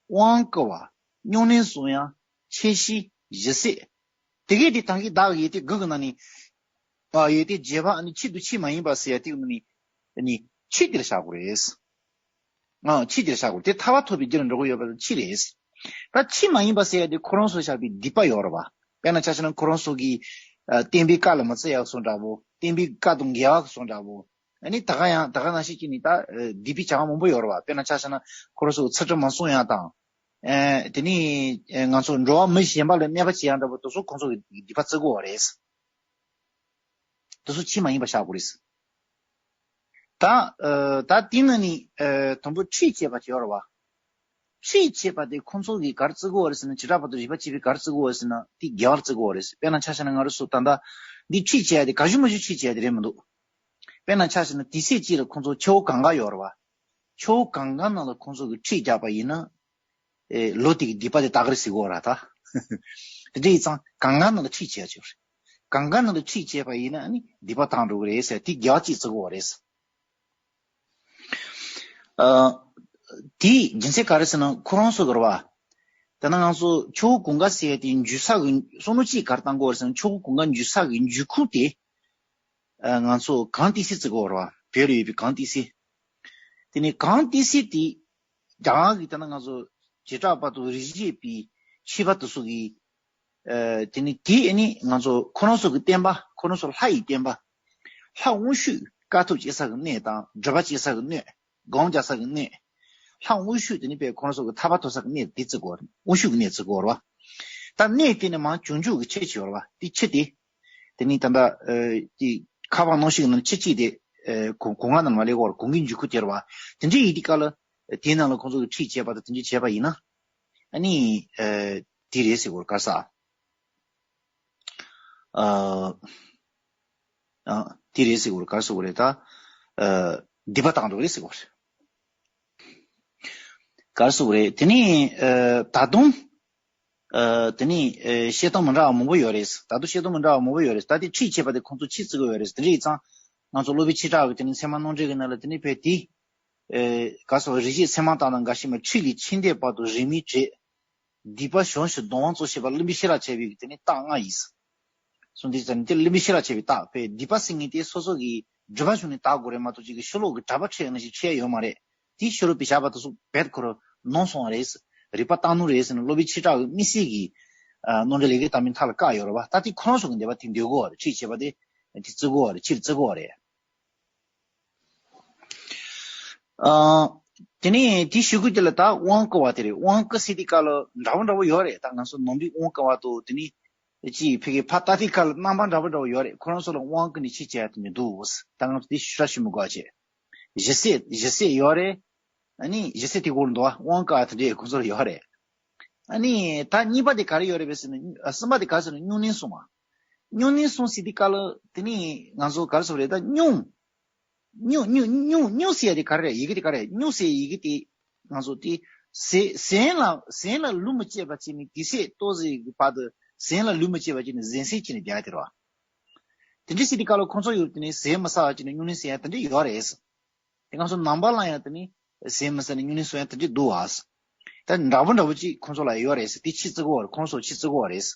དབང་བསྐུར་བ། སྨྱུང་གནས་སྲུང་ཡ། འཆར་གཞི། ཞི་བྱེད། དེ་གས་དེ་ད་གིན་བདག་གི་ཡོན་ཏན་དགུ་གི་ནང་ནས། ཨ། ཡོན་ཏན་བརྒྱད་པ་ཨ་ནི་ཆེད་དུ་ཆེས་མ་ཡིན་པ་ཟེར་ཡ་དེ་གི་ནང་ནས། ཨ་ནི་ཆེད་དེ་ལ་བཞག་དགོས་རེད། ཨ། ཆེད་དེ་ལ་བཞག་དགོས། དེ་ཐར་པ་ཐོབ་པའི་རྒྱུ་ལ་འགྲོ་གི་ཡོད་པ་ཆེད་རེད། ད་ཆེས་མ་ཡིན་པ་ཟེར་ཡ་དེ་ཁོ་རང་ཚོ་བཞག་པའི་སྡིག་པ་ཡོད་རེད་བ། དཔེར་ན་ཆ་བཞག་ན་ཁོ་རང་ཚོ་གིས། ཨ། བསྟན་པའི་བཀའ་ལ་མི་བརྩི་ཡག་སོགས་འདྲ་པོ། བསྟན་པའི་བཀའ་དང་འགལ་བ་སོགས་འདྲ་པོ། ཨ་ནི་ད་ག་ཡང་ད་ག་ནང་བཞིན་བྱས་ནས་ད། ཨ། སྡིག་པའི་བྱ་བ་མང་པོ་ཡོད་རེད་བ། དཔེར་ན་ཆ་བཞག་ན་ཁོ་རང་ཚོ་ཚུལ་ཁྲིམས་མ་སྲུང་ཡག་དང་། ཨ། དེ་ནས་ང་ཚོ་འགྲོ་བ་མི་གཞན་པ་ལ་གནོད་པ་བྱེད་ཡག་འདྲ་པོ་དེ་ཚོ་ཁོང་ཚོ་གིས་སྡིག་པ་བརྩི་དགོས་པ་རེད། དེ་ཚོ་ཆེས་མ་ཡིན་པ་བཞག་དགོས་རེད། ད། ཨ། ད་དེ་ནང་ནས། ཨ། དང་པོ་ཁྲིད་བྱེད་པ་ཅིག་ཡོད་རེད་བ། ཁྲིད་བྱེད་པ་དེ་ཁོང་ཚོ་གིས་ག་རེ་བརྩི་དགོས་པ་རེད་ཟེར་ན། བྱེ་བྲག་པ་དང་རིགས་པ་བྱེད་པས་ག་རེ་བརྩི་དགོས་པ་རེད་ཟེར་ན་དེ་དགེ་བ་ལ་བརྩི་དགོས་པ་རེད། དཔེར་ན་ཆ་བཞག་ན་ང་རང་ཚོ་ད་ལྟ་འདི་ཁྲིད་བྱེད་ཡ་དེ་ག་ཞུ་མ་ཞུ་ཁྲིད་བྱེད་ཡ་དེ་རེད་མི་འདུག་དཔེར་ན་ཆ་བཞག་ན་དུས་ཚོད་གཅིག་ལ་ཁོང་ཚོ་ཆུ་བོ་གངྒཱ་ཡོད་རེད་བ། ཆུ་བོ་གངྒཱ་ནང་ལ་ཁོང་ཚོ་གིས་ཁྲིད་རྒྱག་པ་ཡིན་ན། ཨེ། ལོ་དེ་གི་སྡིག་པ་དེ་དག་གི་རེད་ཟེར་གོ་ར་ད། དེ་འདྲ་ཡིན་ཙང་གངྒཱ་ནང་ལ་ཁྲིད་བྱས་ཆོག་རེད། གངྒཱ་ནང་ལ་ཁྲིད་བྱས་པ་ཡིན་ན་ནི་སྡིག་པ་དག་འགྲོ་གི་རེད་ཟེར། དེ་དགེ་བ་གཅིག་བརྩི་གོ་རེད། ཨ། དེའི་རྒྱུ་མཚན་ག་རེ་ཟེར་ན་ཁོ་རང་ཚོ་གི་རེད་བ། ད་ནང་ང་ཚོ་ཆུ་བོ་གངྒཱ་ཟེར་ཡ་དེ་འཇུ་ས་གི་བསམ་བློ་གཅིག་ག་རེ་བཏང་གོ་རེད་ཟེར་ན། ཆུ་བོ་གངྒཱ་འཇུ་ས་གི་འཇུ་ཁུག་དེ། ཨ། ང་ཚོ་གངས་ཏི་སེ་བརྩི་གོ་རེད་བ། བོད་ལ་ཡོད་པའི་གངས་ཏི་སེ། དེ་ནས་གངས་ཏི་སེ་དེ་རྒྱ་གར་གྱི་ད་ནང་ང་ཚོ་བྱེ་བྲག་པ་དང་རིགས་བྱེད་པའི་ཆོས་པ་དེ་ཚོ་གིས། ཨ། དེ་ནས་དེ་ནི་ང་ཚོ་ཁོ་རང་ཚོ་གི་བསྟན་པ། ཁོ་རང་ཚོ་ལྷ་ཡི་བསྟན་པ། ལྷ་དབང་ཕྱུག་དཀའ་ཐུབ་སྤྱད་ས་གི་གནས་དང་སྒྲུབ་པ་སྤྱད་ས་གི་གནས། སྒོམ་རྒྱག་ས་གི་གནས། ལྷ་དབང་ཕྱུག་དེ་ནི་དཔེ་ཁོ་རང་ཚོ་གི་ཐར་པ་ཐོབ་ས་གི་གནས་དེ་བརྩི་གོ་རེད། དབང་ཕྱུག་གི་གནས་བརྩི་གོ་རེད་བ། ད་གནས་དེ་ནི་མར་བྱང་ཆུབ་ཀྱི་ཆུ་ཅིག་ཡོད་རེད་བ། དེ་ཆུ་དེ། དེ་ནི་ད་ལྟ། ཨ། དེ་ཁ་པར་ནང་བཞིན་གྱི་ནང་ཆུ་གཅིག་དེ། ཨ། གུང་གུང་ང་ནང་མ་སླེབས་གོང་གུང་གི་འཇུག་ཁུག་དེ་རེད་བ། དེ་འདྲ་ཡིན་དུས་སྐབས་ལ་དེའི་ནང་ལ་ཁོང་ཚོ་གིས་ཁྲིད་བྱས་པ་དང་དེ་འདྲ་བྱས་པ་ཡིན་ན། ཨ་ནི། ཨ། དེ་རེད་ཟེར་གོ་རེད། ག་རེ་ཟེར། ཨ། ཨ། དེ་རེད་ཟེར་གོ་རེད། ག་རེ་ཟེར་གོ་རེད་ད། ཨ། སྡིག་པ་དག་འགྲོ་གི་རེད་ཟེར་གོ་རེད། ག་རེ་ཟེར་གོ་རེད། དེ་ནས། ཨ། ད་དུང་། ཨ། དེ་ནས། ཨ། བཤད་སྟངས་མི་འདྲ་བ་མང་པོ་ཡོད་རེད། ད་དུང་བཤད་སྟངས་མི་འདྲ་བ་མང་པོ་ཡོད་རེད། ད་དེ་ཁྲིད་བྱས་པ་དེ་ཁོང་ཚོ་ཆེད་བརྩི་གི་ཡོད་རེད། དེ་འདྲ་ཡིན་ཙང་ང་ཚོ་སློབ་དཔོན་ཆོས་གྲགས་ཀྱི་དེ་ནས་ཚད་མ་རྣམ་འགྲེལ་གྱི་ནང་ལ་དེ་ནས་དཔེ་དེ། ཨ། ག་རེ་ཟེར། རིགས་བྱེད་ཚད་མ་དག་དང་འགའ་ཞིག་མ། ཁྲིད་ལས་ཆེས་འདས་བར་དུ་རིང་མིན་བྲལ། སྡིག་པ་གཞོམ་ཞིང་སྡོམ་པ་སྩོལ་བྱེད་པ། བླུན་པོས་ཤེས་རབ་འཆལ་བའི་དེ་ནི་རྟགས་ལྔ་ཡིན། གསུངས་དེ་ཙམ་དེ་བླུན་པོས་ཤེས་རབ་འཆལ་བའི་རྟགས། དཔེ་སྡིག་པ་ཟེར་མཁན་དེ་སོ་སོ་གི་སྒྲིབ་པ་བྱུང་ནས་དག་དགོས་རེད་མ་གཏོགས་ཅིག་གི་ཕྱི་ལོགས་ཀྱི་གྲྭ་པ་ཁྲིད་ཡོང་ན་ཞིག་ཁྲིད་ཡ་ཡོད་མ་རེད། དེའི་ཕྱི་རོལ་པའི་བྱ་བ་དེ་ཚོ་རྦད་ཁོ་རང་ནོར་སོང་བ་རེད། རིག་པ་སྟག་ནོར་རེད་ཟེར་ནས་སློབ་དཔོན་ཆོས་གྲགས་ཀྱི་དམིགས་བསལ་གྱི། ཨ། རྣམ་འགྲེལ་ལས་ཀའི་ལྟ་མིན་མཐའ་ལ་བཀག་ཡོད་རེད་བ། ད་དེ་ཁོ་རང་ཚོ་གི་འདོད་པ་དེ་འདོད་དགོས་བ་རེད། ཁྲིད་བྱས་པ་དེ་དེ་བརྩི་དགོས་བ་རེད། ཆེད་བརྩི་དགོས་བ་རེད། ཨ། དེ་ནས་དེའི་གཞུག་གུ་དེ་ལ་ད་དབང་བསྐུར་བ་དེ་རེད། དབང་བསྐུར་ཟེར་དུས་སྐབས་ལ་འདྲ་པོ་འདྲ་པོ་ཡོད་རེད། ད་ང་ཚོ་ནང་པའི་དབང་བསྐུར་བ་དང་དེ་ནས་ཅིག་ཕ་གིར་ཕར་ལྟ་དུས་སྐབས་ལ་རྣམ་པ་འདྲ་པོ་འདྲ་པོ་ཡོད་རེད། ཁོ་རང་ཚོ་ལ་དབང་བསྐུར་ནས་ཆོས་བྱེད་ཡ་དེ་མི་འདུག་ད་ང་ཚོ་དེ་ཞུ་ར་ཞུ་མི་དགོས་བྱས། ཞི་བྱེད། ཞི་བྱེད་ཡོད་རེད། ཨ་ནི་ཞི་བྱེད་དེ་སྐོར་འདུག་བ། དབང་བསྐུར་བ་དེ་འདྲས་ཁོ་ཚོ་ལ་ཡོད་རེད། ཨ་ནི་ད་གཉིས་པ་དེ་ག་རེ་ཡོད་རེད་པས་ཟེར་ན། ཨ། གསུམ་པ་དེ་ག་རེ་ཟེར་ན་སྨྱུང་གནས་སྲུང་བ། སྨྱུང་གནས་སྲུང་ཟེར་དུས་སྐབས་ལ་དེ་ནི་ང་ཚོ་ག་རེ་ཟེར་བ་རེད། ད་སྨྱུང་། སྨྱུང་སྨྱུང་སྨྱུང་སྨྱུང་ཟེར་ཡ་དེ་ག་རེ་རེད། ཡི་གེ་དེ་ག་རེ་རེད། སྨྱུང་ཟེར་ཡི་གེ་དེ་ང་ཚོ་དེ་ཟས་ཟས་ལ་ཟས་ལ་ལུས་མི་གཅོད་པ་བྱས་ནས་དུས་ཚོད་ཏོག་ཙམ་གྱི་བར་དུ་ཟས་ལ་ལུས་མི་གཅོད་པ་བྱས་ནས་གཟན་བསད་བྱས་ནས་བསྡད་ཡ་དེ་རེད་བ། དེ་འདྲ་ཟེར་དུས་སྐབས་ལ་ཁོང་ཚོ་ཡུལ་དེ་ནས་ཟས་མི་ཟ་བ་བྱས་ནས་སྨྱུང་གནས་ཟེར་ཡ་དེ་འདྲ་ཡོད་རེད། དེ་ང་ཚོ་ནང་པ་ལ་ཡང་དེ་ནི་ཟས་མི་ཟ་ནས་སྨྱུང་གནས་སྲུང་ཡ་དེ་འདྲ་འདུག་ཨ། ད་འདྲ་པོ་འདྲ་པོ་ཅིག་ཁོང་ཚོ་ལ་ཡོད་རེད་ཟེར། དེ་ཆེད་བརྩི་དགོས་པ་རེད། ཁོང་ཚོ་ཆེད་བརྩི་དགོས་པ་རེད།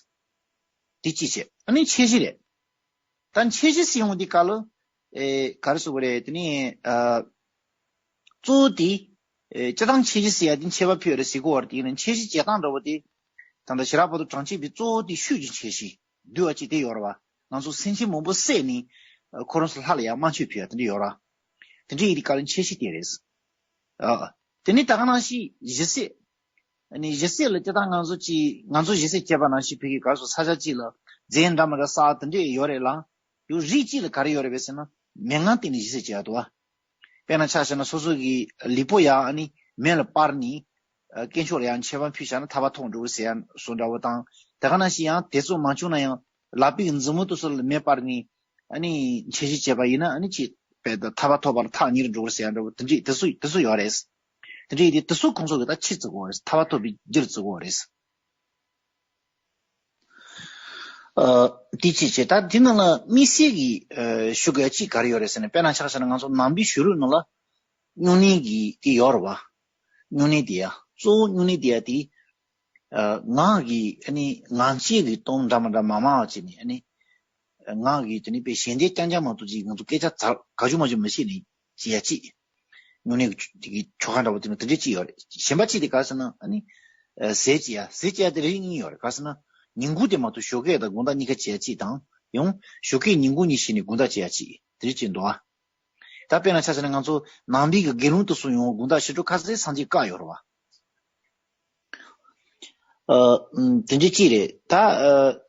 དེ་གཅིག་བྱས། ཨ་ནི་འཆར་གཞི་རེད། ད་འཆར་གཞི་ཟེར་ཡོང་དུས་སྐབས་ལ། ཨེ། ག་རེ་ཟེར་དགོས་རེད། དེ་ནི། ཨ། གཙོ་བོ་དེ། ཨེ། སྤྱིར་བཏང་འཆར་གཞི་ཟེར་ཡ་དེ་འཆད་པ་ཕུལ་རེད་ཟེར་གོ་བ་རེད། དེ་ཡིན་ན་འཆར་གཞི་བྱེད་སྟངས་འདྲ་པོ་དེ། ད་ལྟ་ཞི་རགས་བར་དུ་གྲངས་ཅན་པའི་གཙོ་བོ་དེ་ཤུགས་ཀྱི་འཆད་གཞི་བསྡུས་པ་ཅིག་དེ་ཡོད་རེད་བ། ང་ཚོ་སེམས་ཅན་མང་པོ་བསད་ནས་ཁོ་རང་ཚོ་ལྷ་ལ་ཡང་དམར་མཆོད་ཕུལ་ཡ་དེ་འདྲ་ཡོད་རེད་བ། དེ་འདྲ་ཡིན་དུས་ག་ལ་འཆད་གཞི་དེ་རེད། ཨ། དེ་ནས་ད་ག་ནང་བཞིན་ཞི་བསད། ཨ་ནི་ཞི་བསད་ལ་སྤྱིར་བཏང་ང་ཚོ་ཅིག་ང་ཚོ་ཞི་བསད་བྱེད་པ་ནང་བཞིན་བོད་ཀྱི་ག་རེ་ཟེར་ས་ཆ་གཅིག་ལ་རྫས་འདྲ་མི་འདྲ་བསགས་དེ་འདྲ་ཡོད་རེད་ལ། ཡང་རིགས་གཅིག་ལ་ག་རེ་ཡོད་རེད་པས་ཟེར་ན། མན་ངག་བསྟན་ནས་ཞི་བསད་བྱེད་ཡ་འདུག་བ། དཔེར་ན་ཆ་བཞག་ན་སོ་སོ་གི་ལུས་པོ་ཡང་ཨ་ནི་མེ་ལ་སྤར་ནས། ཨ། དཀོན་མཆོག་ལ་ཡང་མཆོད་པ་ཕུལ་བཞག་ན་ཐར་པ་ཐོབ་འགྲོ་གི་ཟེར་ཡ་བཟོ་འདྲ་བོ་དང་། དེ་ག་ནང་བཞིན་ཡང་དེ་ཚོ་མ་བྱུང་ན་ཡང་ལག་པའི་མཛུབ་མོ་དེ་ཚོ་ལ་མེ་སྤར་ནས་ཨ་ནི་འཆད་གཞི་བྱས་པ་ཡིན་ན་ཨ་ནི་ཅིག་དཔེ་ད་ཐར་པ་ཐོབ་པ་ལ་ཐག་ཉེ་རུ་འགྲོ་གི་ཟེར་ཡ་འདྲ་བོ་དེ་འདྲ་དེ་ཚོ་དེ་ཚོ་ཡོད་རེད། དེ་འདྲ་ཡིན་དུས་དེ་ཚོ་ཁོང་ཚོ་གི་ད་ཕྱིར་བརྩི་དགོས་རེད། ཐར་པ་ཐོབ་པའི་རྒྱུར་བརྩི་དགོས་རེད། ཨ། དེ་ཅིག་བྱས། ད་དེ་ནང་ལ་དམིགས་བསལ་གྱི་ཨ་ཞུ་དགོས་ཡ་གཅིག་ག་རེ་ཡོད་རེད་ཟེར་ན། དཔེར་ན་ཆ་བཞག་ན་ང་ཚོ་ནང་པའི་གཞུང་ལུགས་ནང་ལ་སྨྱུང་གནས་ཀྱི་དེ་ཡོད་རེད་བ། སྨྱུང་གནས་དེ་ཡ་གཙོ་བོ་སྨྱུང་གནས་དེ་ཡ་དེ། ཨ། ངག་གི་ཨ་ནི་ངག་བཅད་ཀྱི་གཏོང་འདྲ་མི་འདྲ་མང་མང་བ་བྱས་ནས་ཨ་ནི། ངག་གི་དེ་ནི་དཔེ་ཞལ་འདེབས་རྐྱང་རྐྱང་མ་གཏོགས་ཅིག་ང་ཚོ་སྐད་ཆ་ཚར་ག་ཅུ་མ་ཅུ་མི་བཤད་ནས་བྱེད་ཡ་གཅིག་སྨྱུང་གནས་ཀྱི་ཆོ་ག་འདྲ་བོ་དེ་ནི་དེ་འདྲ་གཅིག་ཡོད་རེད། གཞན་པ་གཅིག་དེ་ག་རེ་ཟེར་ན་ཨ་ནི། ཨ། ཟས་བཅད་ཡ། ཟས་བཅད་ཡ་དེ་རིགས་གཉིས་ཡོད་རེད། ག་རེ་ཟེར་ན། ཉིན་གུང་དེ་མ་གཏོགས་ཞོགས་ཀས་དང་དགོང་དག་གཉིས་ཀ་བྱེད་ཡ་གཅིག་དང་། ཡང་ཞོགས་ཀས་ཉིན་གུང་གཉིས་བྱས་ནས་དགོང་དག་བྱེད་ཡ་གཅིག་དེ་རིགས་གཅིག་འདུག་ཨ། ད་དཔེར་ན་ཆ་བཞག་ན་ང་ཚོ་ནང་པའི་གི་དགེ་སློང་དེ་ཚོ་ཡང་དགོང་དག་ཕྱི་དྲོ་ཁ་སང་སངས་རྒྱས་བཀའ་ཡོད་རེད་བ། ཨ། ཨམ། དེ་འདྲ་ཅིག་རེད། ད་ཨ་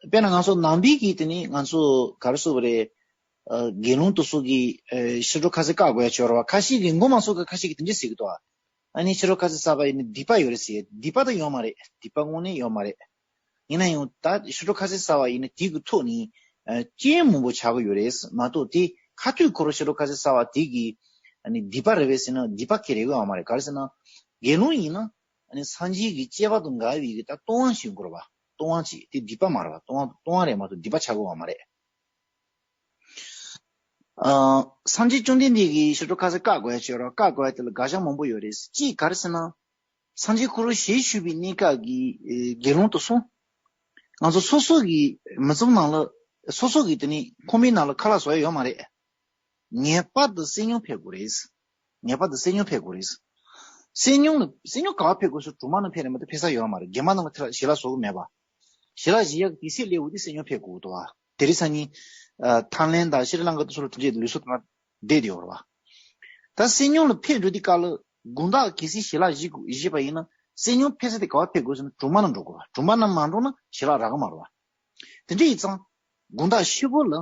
དཔེར་ན་ང་ཚོ་ནང་པའི་གི་དེ་ནི་ང་ཚོ་ག་རེ་ཟེར་དགོས་རེད། ཨ། དགེ་སློང་དེ་ཚོ་གི་ཨ་ཕྱི་དྲོ་ཁ་སང་བཀའ་དགོས་ཡ་ཅིག་ཡོད་རེད་བ། ཁ་ཤས་ཀྱིས་མགོ་མ་ཚོས་གི་ཁ་ཤས་ཀྱིས་དེ་འདྲ་ཟེར་གི་འདུག་ཨ། ཨ་ནི་ཕྱི་དྲོ་ཁ་སང་བསགས་པ་ཡིན་ན་སྡིག་པ་ཡོད་རེད་ཟེར། སྡིག་པ་ད་ཡོད་མ་རེད། སྡིག་པ་དངོས་གནས་ཡོད་མ་རེད། ཡིན་ན་ཡང་ད་ཕྱི་དྲོ་ཁ་སང་བསགས་པ་ཡིན་ན་དེ་གི་ཐོག་ནས་ཨ་རྐྱེན་མང་པོ་ཆགས་ཀྱི་ཡོད་རེད་མ་གཏོགས། དེ་ཁ་ཐུག་ཁོ་རང་ཕྱི་དྲོ་ཁ་སང་བསགས་པ་དེ་གི་ཨ་ནི་སྡིག་པ་རེད་པས་ཟེར་ན་སྡིག་པ་གང་ཡང་རེད་ཡོད་མ་རེད། ག་རེ་ཟེར་ན། དགེ་སློང་ཡིན་ན་ཨ་ནི་སངས་རྒྱས་ཀྱི་བསྐྱེད་པ་དང་འགལ་བའི་གི་ད་ལྟུང་བ་ཞིག་ཡོང་གི་རེད་བ། ལྟུང་བ་ཅིག་དེ་སྡིག་པ་མ་རེད་བ། ལྟུང་བ་ལྟུང་བ་རེད་མ་གཏོགས་སྡིག་པ་ཆགས་ཀྱི་ཡོད་མ་རེད། ཨ། སངས་རྒྱས་བཅོམ་ལྡན་འདས་ཀྱིས་ཕྱི་དྲོ་ཁ་སང་བཀའ་བསྒོ་ཡ་ཅིག་ཡོད་རེད། བཀའ་བསྒོ་ཡ་དེ་ལ་དགག་བྱ་མང་པོ་ཡོད་རེད། གཅིག་ག་རེ་ཟེར་ན། སངས་རྒྱས་ཁོ་རང་ཞལ་བཞུགས་པའི་གནས་སྐབས་ཀྱི་ཨེ་དགེ་སློང་དེ་ཚོ། ང་ཚོ་སོ་སོ་གི་མི་ཚང་ནང་ལ། སོ་སོ་གི་དེ་ནི་ཁང་པའི་ནང་ལ་ཁ་ལག་བཟོ་ཡ་ཡོད་མ་རེད། ངེས་པར་དུ་བསོད་སྙོམས་ཕེབས་དགོས་རེད། ངེས་པར་དུ་བསོད་སྙོམས་ཕེབས་དགོས་རེད། བསོད་སྙོམས་ལ་བསོད་སྙོམས་ག་པར་ཕེབས་དགོས་ཟེར་སྒྲུང་མ་ནང་ཕེབས་རེད་མ་གཏོགས་ཕེབས་ས་ཡོད་མ་རེད། རྒྱ་མ་ནང་ལ་དེ་ལ་ཞལ་ལག་བཟོ་གི་མེད་པ། ཞལ་ལག་བཞེས་ཡག་གི་དུས་ཚོད་སླེབས་འོ་དེ་བསོད་སྙོམས་ཕེབས་དགོས་འདུག་བ། དེ་རིང་སང་ཉིན། ཨ། ཐའི་ལེན་དང་ཤྲི་ལང་ཀ་དེ་ཚོ་ལ་དེ་འདྲའི་ལུགས་སྲོལ་དེ་འདྲ་བསྡད་དེ་ཡོད་རེད་བ། ད་བསོད་སྙོམས་ལ་ཕེབས་འགྲོ་དུས་སྐབས་ལ་དགོང་དག་གལ་སྲིད་ཞལ་ལག་བཞེས་དགོས་བཞེས་པ་ཡིན་ན་བསོད་སྙོམས་ཕེབས་ས་དེ་ག་པར་ཕེབས་དགོས་ཟེར་ན་སྒྲུང་མ་ནང་འགྲོ་དགོས་བ། སྒྲུང་མ་ནང་མ་འགྲོ་ན་ཞལ་ལག་རག་གི་མ་རེད་བ། དེ་འདྲ་ཡིན་ཙང་། དགོང་དག་ཕྱི་པོ་ལ།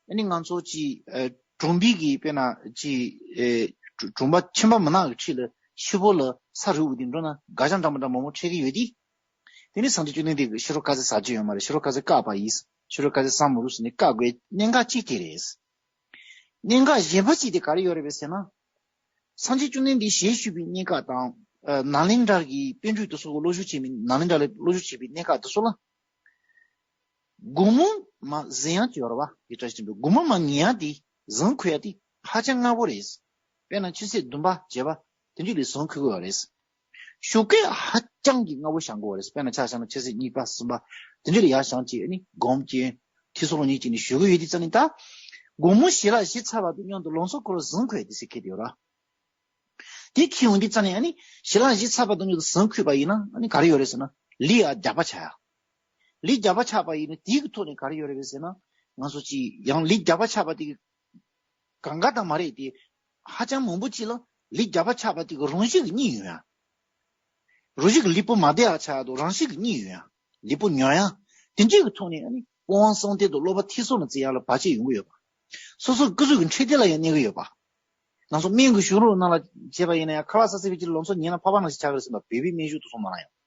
ཨ་ནི་ང་ཚོ་ཅིག་ཨ། གྲོང་པའི་གི་དཔེར་ན་ཅིག་ཨེ། གྲོང་པ་ཁྱིམ་པ་མི་ནག་གི་འཁྲིས་ལ་ཕྱི་པོ་ལ་ས་རུབ་དེ་འགྲོ་ན་དགག་བྱ་འདྲ་མི་འདྲ་མང་པོ་འཕྲད་ཀྱི་ཡོད་དེ། དེ་ནི་སངས་རྒྱས་བཅོམ་ལྡན་འདས་ཀྱིས་ཕྱི་དྲོ་ཁ་སང་ཟ་རྒྱུ་ཡོད་མ་རེད། ཕྱི་དྲོ་ཁ་སང་བཀག་པ་ཡིན། ཕྱི་དྲོ་ཁ་སང་ཟ་མི་རུང་ཟེར་ནས་བཀག་དགོས་གནད་འགག་གཅིག་དེ་རེད། གནད་འགག་གཞན་པ་གཅིག་དེ་ག་རེ་ཡོད་རེད་པས་ཟེར་ན། སངས་རྒྱས་བཅོམ་ལྡན་འདས་ཞལ་བཞུགས་པའི་གནས་སྐབས་དང་། ཨ། ནཱ་ལེནྡྲ་གི་པཎ་གྲུབ་དེ་ཚོ་གི་བློ་ཞུགས་བྱས་པའི་ནཱ་ལེནྡྲ་ལ་བློ་ཞུགས་བྱས་པའི་གནས་སྐབས་དེ་ཚོ་ལ། དགོང་མོ་མ་གཟན་ཡག་ཅིག་ཡོད་རེད་བ། ཡིག་ཆ་ཞིག་འདུག་དགོང་མོ་མ་ཉལ་ཡག་དེ་གཟན་འཁོད་ཡག་དེ་ཧ་ཅང་སྔ་པོ་རེད། དཔེར་ན་ཆུ་ཚོད་བདུན་པ་བརྒྱད་པ་དེ་འདྲ་ལ་གཟན་འཁོད་ཀྱི་ཡོད་རེད། ཞོགས་ཀས་ཧ་ཅང་གི་སྔ་པོ་བཞེངས་དགོས་པ་རེད། དཔེར་ན་ཆ་བཞག་ན་ཆུ་ཚོད་གཉིས་པ་གསུམ་པ་དེ་འདྲ་ལ་ཡར་བཞེངས་བྱས་ཨ་ནི་སྒོམ་བྱས་ཐིག་ཚོ་ལོ་གཉིས་བྱས་ནས་བཞུགས་ཀྱི་ཡོད་དུས་ཙམ་ནས་ད། དགོང་མོ་ཞལ་ལག་བཞེས་ཚར་བ་དང་མཉམ་དུ་ལང་ཚོ་ཁོ་རང་གཟན་འཁོད་ཡག་དེ་ཟེར་མཁན་དེ་ཡོད་རེད། དེ་འཁྱེར་ཡོང་དུས་ཙམ་ནས་ཨ་ནི་ཞལ་ལག་བཞེས་ཚར་བ་དང་མཉམ་དུ་གཟན་འཁོད་པ་ཡིན་ན་ཨ་ནི་ག་རེ་ཡོད་རེད་ཟེར་ན་ལུས་ཡག་རྒྱགས་པ་ཆགས་ཡག་ལུས་རྒྱགས་པ་ཆགས་པ་ཡིན་ན་དེའི་གི་ཐོག་ནས་ག་རེ་ཡོད་རེད་པས་ཟེར་ན། ང་ཚོ་ཅིག་ཡང་ལུས་རྒྱགས་པ་ཆགས་པ་དེ་གི་གང་ག་དང་མ་རེད་དེ། ཧ་ཅང་མང་པོ་ཅིག་ལ་ལུས་རྒྱགས་པ་ཆགས་པ་དེ་གི་རང་བཞིན་གྱི་གཉིད་ཡོང་ཡག་རང་བཞིན་གྱི་ལུས་པོ་མ་བདེ་བ་ཆགས་ཡག་དང་རང་བཞིན་གྱི་གཉིད་ཡོང་ཡག་ལུས་པོ་ཉོག་ཡག་དེ་འདྲའི་གི་ཐོག་ནས་ཨ་ནི་སྤོང་བ་གསུམ་སྟེང་དང་སློབ་པ་ཐིག་ཚོ་ལ་བརྩི་ཡག་ལ་བར་ཆད་ཡོང་གི་ཡོད་པ། སོ་སོ་སྐུ་གཟུགས་ཀྱི་འཕྲོད་བསྟེན་ལ་ཡང་གནོད་ཀྱི་ཡོད་པ། ང་ཚོ་སྨན་གྱི་གཞུང་ལུགས་ནང་ལ་བྱས་པ་ཡིན་ན་ཡང་ཁ་ལག་ཟ་ཟིན་པའི་རྗེས་ལ་ལང་ཚོ་ཉལ་ན་ཕག་པ་ནང་བཞིན་ཆགས་ཀྱི་རེད་ཟེར་བ་བོད་པའི་སྨན་གཞུང་དེ་ཚོ་ནང་ལ་ཡང་།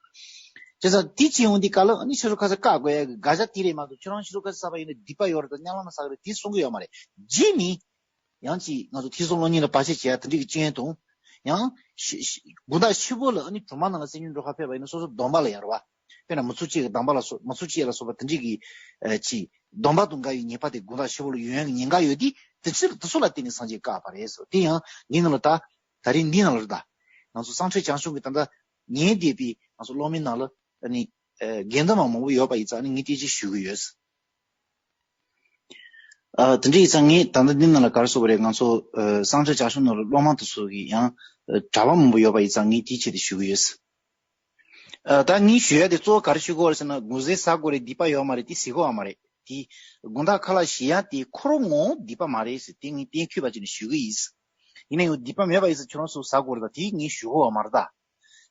བྱས་ཙང་དེ་བྱེད་ཡོང་དུས་སྐབས་ལ་ཨ་ནི་ཕྱི་དྲོ་ཁ་སང་བཀག་དགོས་ཡག་གི་དགག་བྱ་དེ་རེད་མ་གཏོགས་ཁྱོད་རང་ཕྱི་དྲོ་ཁ་སང་ཟ་བ་ཡིན་ན་སྡིག་པ་ཡོད་རེད་དང་སྨྱོ་ལམ་ལ་ཟ་གི་རེད་དེ་གསུང་གི་ཡོད་མ་རེད། རྗེས་ནས་ཡང་ཅིག་ང་ཚོ་ཐིག་ཚོ་ལོ་གཉིས་ལ་བར་ཆད་བྱེད་ཡག་དེ་འདྲའི་གི་རྐྱེན་དང་། ཡང་ཤི་ཤི་དགོང་དག་ཕྱི་པོ་ལ་ཨ་ནི་གྲོང་པ་ནང་ལ་བསོད་སྙོམས་འགྲོ་ག་ཕེབས་པ་ཡིན་ན་སོ་སོ་སྡོམ་པ་ལ་ཡར་བ། དཔེར་ན་མི་ཚོགས་གཅིག་གི་སྡོམ་པ་ལ་སོགས་མི་ཚོགས་གཅིག་ལ་སོགས་པ་དེ་འདྲའི་གི་ཨ་ཅིག་སྡོམ་པ་དང་འགལ་བའི་ཉེས་པ་དེ་དགོང་དག་ཕྱི་པོ་ལ་ཡོང་ཡག་གི་ཉེན་ཁ་ཡོད་དུས་དེ་ཚོ་དེ་ཚོ་ལ་བརྟེན་ནས་སངས་རྒྱས་བཀག་པ་རེད་ཟེར། དེ་ཡང་འདི་ནང་ལ་ད་ད་རིང་འདི་ནང་ལ་རེད་ད། ང་ཚོ་གསང་ཆེན་བྱང་སེམས་ཀྱི་ད་ལྟ་ཉན་བསྡད་པའི་ང་ཚོ་སློབ་མའི་ནང་ལ་ཨ་ནི་ཨ་དགེ་འདུན་མ་མང་པོ་ཡོད་པ་ཡིན་ཙང་ཨ་ནི་ངས་དེ་ཅིག་ཞུ་གི་ཡོད། ཨ་དེ་འདྲ་ཡིན་ཙང་ངས་ད་ལྟ་འདི་ནང་ལ་ག་རེ་ཟེར་དགོས་རེད། ང་ཚོ་ཨ་གསང་ཆེན་བྱང་སེམས་ནང་ལ་སློབ་མ་དེ་ཚོ་གི་ཡང་ཨ་གྲྭ་པ་མང་པོ་ཡོད་པ་ཡིན་ཙང་ངས་དེའི་ཆེད་དུ་ཞུ་གི་ཡོད། ཨ། ད་ངས་ཞུ་ཡ་དེ་གཙོ་བོ་ག་རེ་ཞུ་དགོས་རེད་ཟེར་ན། དགོས་ཟས་ཟ་དགོས་རེད། སྡིག་པ་ཡོད་མ་རེད། དེ་ཟེར་དགོས་པ་མ་རེད། དེ་དགོང་དག་ཁ་ལག་བཞེས་ཡ་དེ་ཁོ་རང་ངོ་བོ་སྡིག་པ་མ་རེད་ཟེར། དེ་ངས་གཏན་འཁེལ་བ་བྱས་ནས་ཞུ་གི་ཡིན། ཡིན་ན་ཡང་སྡིག་པ་མེད་པ་ཡིན་ཟེར་ཁྱོད་རང་ཚོ་ཟ་དགོས་རེད། ད་དེ་ངས་ཞུ་དགོས་པ་མ་རེད་ད།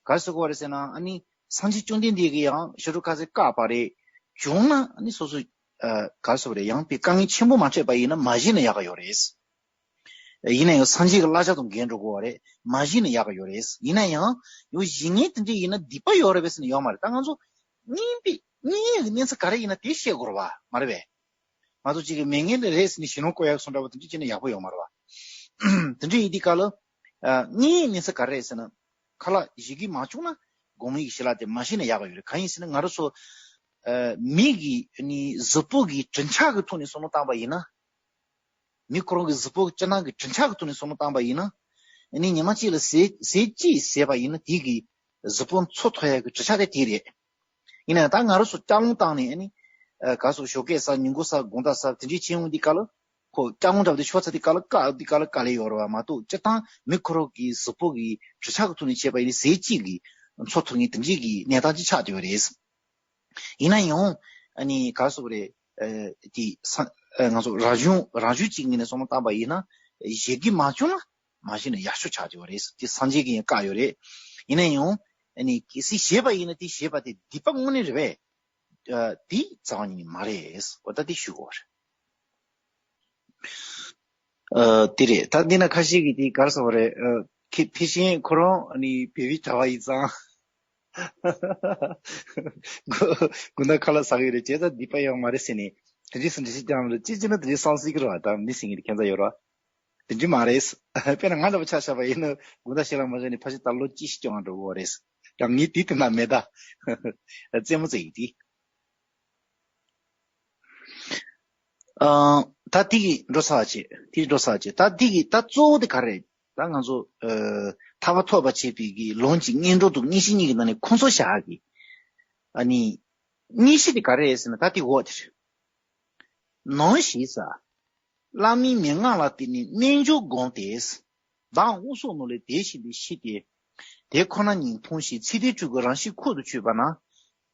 ག་རེ་ཟེར་དགོས་རེད་ཟེར་ན། ཨ་ནི་སངས་རྒྱས་བཅོམ་ལྡན་འདས་ཀྱིས་ཡང་ཤོ་ཀྲུ་ཁ་ཟས་བཀག་པ་རེད། བྱུང་ན་ཨ་ནི་སོ་སོ། ཨ། ག་རེ་ཟེར་དགོས་རེད། ཡང་དེ་དཀའ་ངལ་ཆེན་པོ་མ་འཕྲད་པ་ཡིན་ན་མ་བཞེས་ན་ཡག་ག་ཡོད་རེད། ཡིན་ན་ཡང་སངས་རྒྱས་ཀྱི་བསླབ་བྱ་དང་འགལ་འགྲོ་གི་ཡོད་རེད། མ་བཞེས་ན་ཡག་གི་ཡོད་རེད། ཡིན་ན་ཡང་ཡང་བཞེས་མཁན་དེ་འདྲ་ཡིན་ན་སྡིག་པ་ཡོད་རེད་པས་ཟེར་ནས་ཡོད་མ་རེད། ད་ང་ཚོ་གཉིད་པའི་གཉིད་ཡག་གི་གནས་ཚུལ་ག་རེ་ཡིན་ན་དེ་བཤད་དགོས་རེད་པ། མ་རེད་པས། ང་ཚོ་གཅིག་གིས་མེད་མཁན་དེ་རེད་ཟེར་ནས་ཞེ་སྡང་སྐུལ་ཡག་གསུང་འདྲ་པོ་དེ་འདྲ་བྱས་ན་ཡག་པོ་ཡོད་མ་རེད་པ། དེ་འདྲ་ཡིན་དུས་སྐབས་ལ། ཨ། གཉིད་ཡག་གི་གནས་ཚུལ་ག་རེ་རེད་ཟེར་ན། ཁ་ལག་བཞེས་ཀྱི་མ་བྱུང་ན་དགོང་མོ་གི་ཞལ་ལག་དེ་མ་བཞེས་ན་ཡག་གི་ཡོད་རེད། གང་ཡིན་ཟེར་ན་ང་རང་ཚོ། ཨ། མི་གི་ནི་གཟུགས་པོ་གི་གྲིབ་ཆགས་ཀྱི་ཐོག་ནས་བསམ་བློ་བཏང་པ་ཡིན་ན། མི་ཁོ་རང་གི་གཟུགས་པོ་སྤྱིར་བཏང་གི་གྲིབ་ཆགས་ཀྱི་ཐོག་ནས་བསམ་བློ་བཏང་པ་ཡིན་ན། ཨ་ནི་ཉི་མ་གཅིག་ལ་ཟས་ཟས་གཅིག་ཟས་པ་ཡིན་ན་དེ་གི་གཟུགས་པོ་འཚོ་ཐུབ་ཡག་གི་གྲིབ་ཆགས་དེ་དེ་རེད། ཡིན་ན་ཡང་ད་ང་རང་ཚོ་སྐྱག་ལང་བཏང་ནས་ཨ་ནི། ཨ། ག་ཟེར། ཞོགས་ཀས་ཟ། ཉིན་གུང་ཟ། དགོང་དག་ཟ། དེ་འདྲའི་བྱེད་ཡོང་དུས་སྐབས་ལ། ཁོ་སྐྱག་ལང་འདྲ་པོ་དེ་ཤོར་ཚར་དུས་སྐབས་ལ་དཀའ་དུས་སྐབས་ལ་དཀའ་ལས་ཡོད་རེད་པ་མ་གཏོགས། སྤྱིར་བཏང་མི་ཁོ་རང་གི་གཟུགས་པོ་གི་གྲིབ་ཆགས་ཀྱི་ཐོག་ནས་བྱས་པ་ཡིན་ན་ཟས་གཅིག་གིས་འཚོ་ཐུབ་མཁན་དེ་འདྲའི་གི་གནས་སྟངས་ཅིག་ཆགས་བསྡད་ཡོད་རེད། ཡིན་ན་ཡང་ཨ་ནི་ག་རེ་ཟེར་དགོས་རེད། ཨ། དེ་ས། ཨ། ང་ཚོ་རང་གཞུང་རང་གཞུང་གཅིག་ངོས་ནས་བསམ་བློ་བཏང་པ་ཡིན་ན། བཞེས་ཀྱི་མ་བྱུང་ན་མ་བཞེས་ན་ཡག་ཤོས་ཆགས་ཀྱི་ཡོད་རེད། དེ་སངས་རྒྱས་ཀྱིས་ཡང་བཀག་ཡོད་རེད། ཡིན་ན་ཡང་ཨ་ནི་གལ་སྲིད་བཞེས་པ་ཡིན་ན་དེ་བཞེས་པ་དེ་སྡིག་པ་དངོས་གནས་རེད་པས། ཨ། དེ་རྩ་བ་ཉིད་ནས་མ་རེད། འོ་ད་དེ་ཞུ་དགོས་རེད། ཨ། དེ་རེད། ད་འདི་ན་ཁ་ཤས་ཀྱིས་དེ་ག་རེ་ཟེར་དགོས་རེད། ཨ། ཁེ་ཕལ་ཆེར་ཁོ་རང་ནི་བོད་པའི་གྲྭ་པ་ཡིན་ཙང་། དགོང་དག་ཁ་ལག་ཟ་གི་རེད། བྱས་ཙང་སྡིག་པ་ཡོད་མ་རེད་ཟེར་ནས་དེ་འདྲའི་སེམས་ཁྲལ་ཞིག་བསྐྱངས་རེད། ཅི་བྱས་ན་དེ་འདྲའི་བསམ་སྲིད་ཀྱི་རེད་པ། ད་མི་སེམས་ཀྱི་ཁྱད་མཚར་ཡོད་རེད་པ། དེ་འདྲ་མ་རེད། དཔེར་ན་ང་འདྲ་པོ་ཆ་བཞག་པ་ཡིན་ན་དགོང་དག་ཞལ་ལག་མ་བཞེས་ནས་ཕལ་ཆེར་ད་ལོ་གཅིག་ཤི་བཅུ་ལྔ་འགྲོ་གི་རེད། ཡང་ངས་དེ་དེ་འདྲ་མེད་ད། རྩེད་མོ་རྩེ་ཡི་དེ། ཨ། ད་དེ་གི་འགྲོ་ས་བྱེད། དེ་འགྲོ་ས་བྱེད། ད་དེ་གི་ད་གཙོ་བོ་དེ་ག་རེ་རེད། ད་ང་ཚོ། ཨ། ཐར་པ་ཐོབ་པར་བྱེད་པའི་གི་ལམ་གྱི་གཉེན་གྲོགས་དང་གཉེན་བཤེས་གཉིས་ཀྱི་ནང་ནས་ཁོང་ཚོ་བཞག་གི། ཨ་ནི་གཉེན་བཤེས་དེ་ག་རེ་རེད་ཟེར་ན་ད་དེ་འོག་དེ་རེད། ནམ་ཞིག་ས། བླ་མའི་མན་ངག་ལ་བརྟེན་ནས་རྣལ་འབྱོར་བསྒོམས་ཏེ། བདག་དབུགས་སོགས་ནང་ལས་དེ་བཞིན་དུ་ཤེས་ཏེ། དེ་ཁོ་ན་ཉིད་མཐོང་ཞིང་ཚེ་འདིར་སྤྲུལ་སྐུའི་རང་བཞིན་ཁོལ་དུ་ཆུད་པ་ན།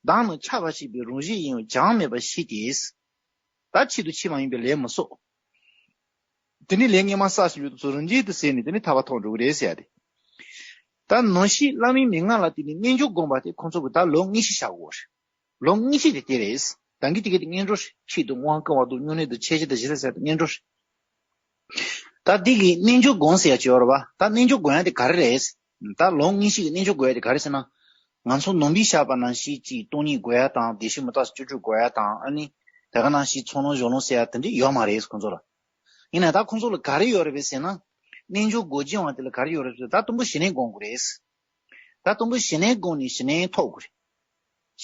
བདག་ནི་ཆགས་པ་ཞེས་པའི་རང་བཞིན་ཡིན་པ་ཅང་མེད་པར་ཤེས་ཏེ། ད་ཆེད་དུ་ཕྱི་མ་ཡིན་པའི་ལས་མི་བསགས། དེ་ནས་ལས་ངན་མ་བསགས་ཤིང་ལུས་དང་ཚོར་རང་བཞིན་དུ་ཟད་ནས་དེ་ནས་ཐར་པ་ཐོབ་འགྲོ་གི་རེད་ཟེར་ཡ་དེ། ད་ནམ་ཞིག་བླ་མའི་མན་ངག་ལ་བརྟེན་ནས་རྣལ་འབྱོར་བསྒོམས་པ་དེ་ཁོང་ཚོ་གི་ད་ལམ་དངོས་གཞི་བཞག་དགོས་རེད། ལམ་དངོས་གཞི་དེ་དེ་རེད། ད་གིན་དེ་ག་དེ་གཉེན་གྲོགས་རེད། ཆེད་དུ་དབང་བསྐུར་བ་དང་སྨྱུང་གནས་དང་ཆོས་འཆད་དང་ཞེ་ས་ཟེར་ཡ་དེ་གཉེན་གྲོགས་རེད། ད་འདི་གི་རྣལ་འབྱོར་བསྒོམ་ཟེར་ཡ་ཅིག་ཡོད་རེད་པ། ད་རྣལ་འབྱོར་བསྒོམ་ཡ་དེ་ག་རེ་རེད། ད་ལམ་དངོས་གཞི་གི་རྣལ་འབྱོར་བསྒོམ་ཡ་དེ་ག་རེ་ཟེར་ན། ང་ཚོ་ནང་པའི་བཤད་པ་ནང་བཞིན་གཅིག་སྟོང་ཉིད་དགོས་ཡ་དང་བདེ་གཤེགས་མི་རྟག་སོགས་སྤྱོད་སྤྲུལ་དགོས་ཡ་དང་། ཨ་ནི་དེ་ག་ནང་བཞིན་ཚོགས་ལམ་སྦྱོར་ལམ་ཟེར་ཡ་དེ་འདྲ་ཡོད་མ་རེད་ཁོང་ཚོ་ལ། ཡིན་ན་ད་ཁོང་ཚོ་ལ་ག་རེ་ཡོད་རེད་པས་ཟེར་ན། རྣལ་འབྱོར་བསྒོམ་བྱེད་དེ་ལ་ག་རེ་ཡོད་རེད་ཟེར་ན། ད་དང་པོ་ཞི་གནས་བསྒོམ་དགོས་རེད། ད་དང་པོ་ཞི་གནས་བསྒོམས་ནས་ཞི་གནས་ཐོབ་དགོས་རེད།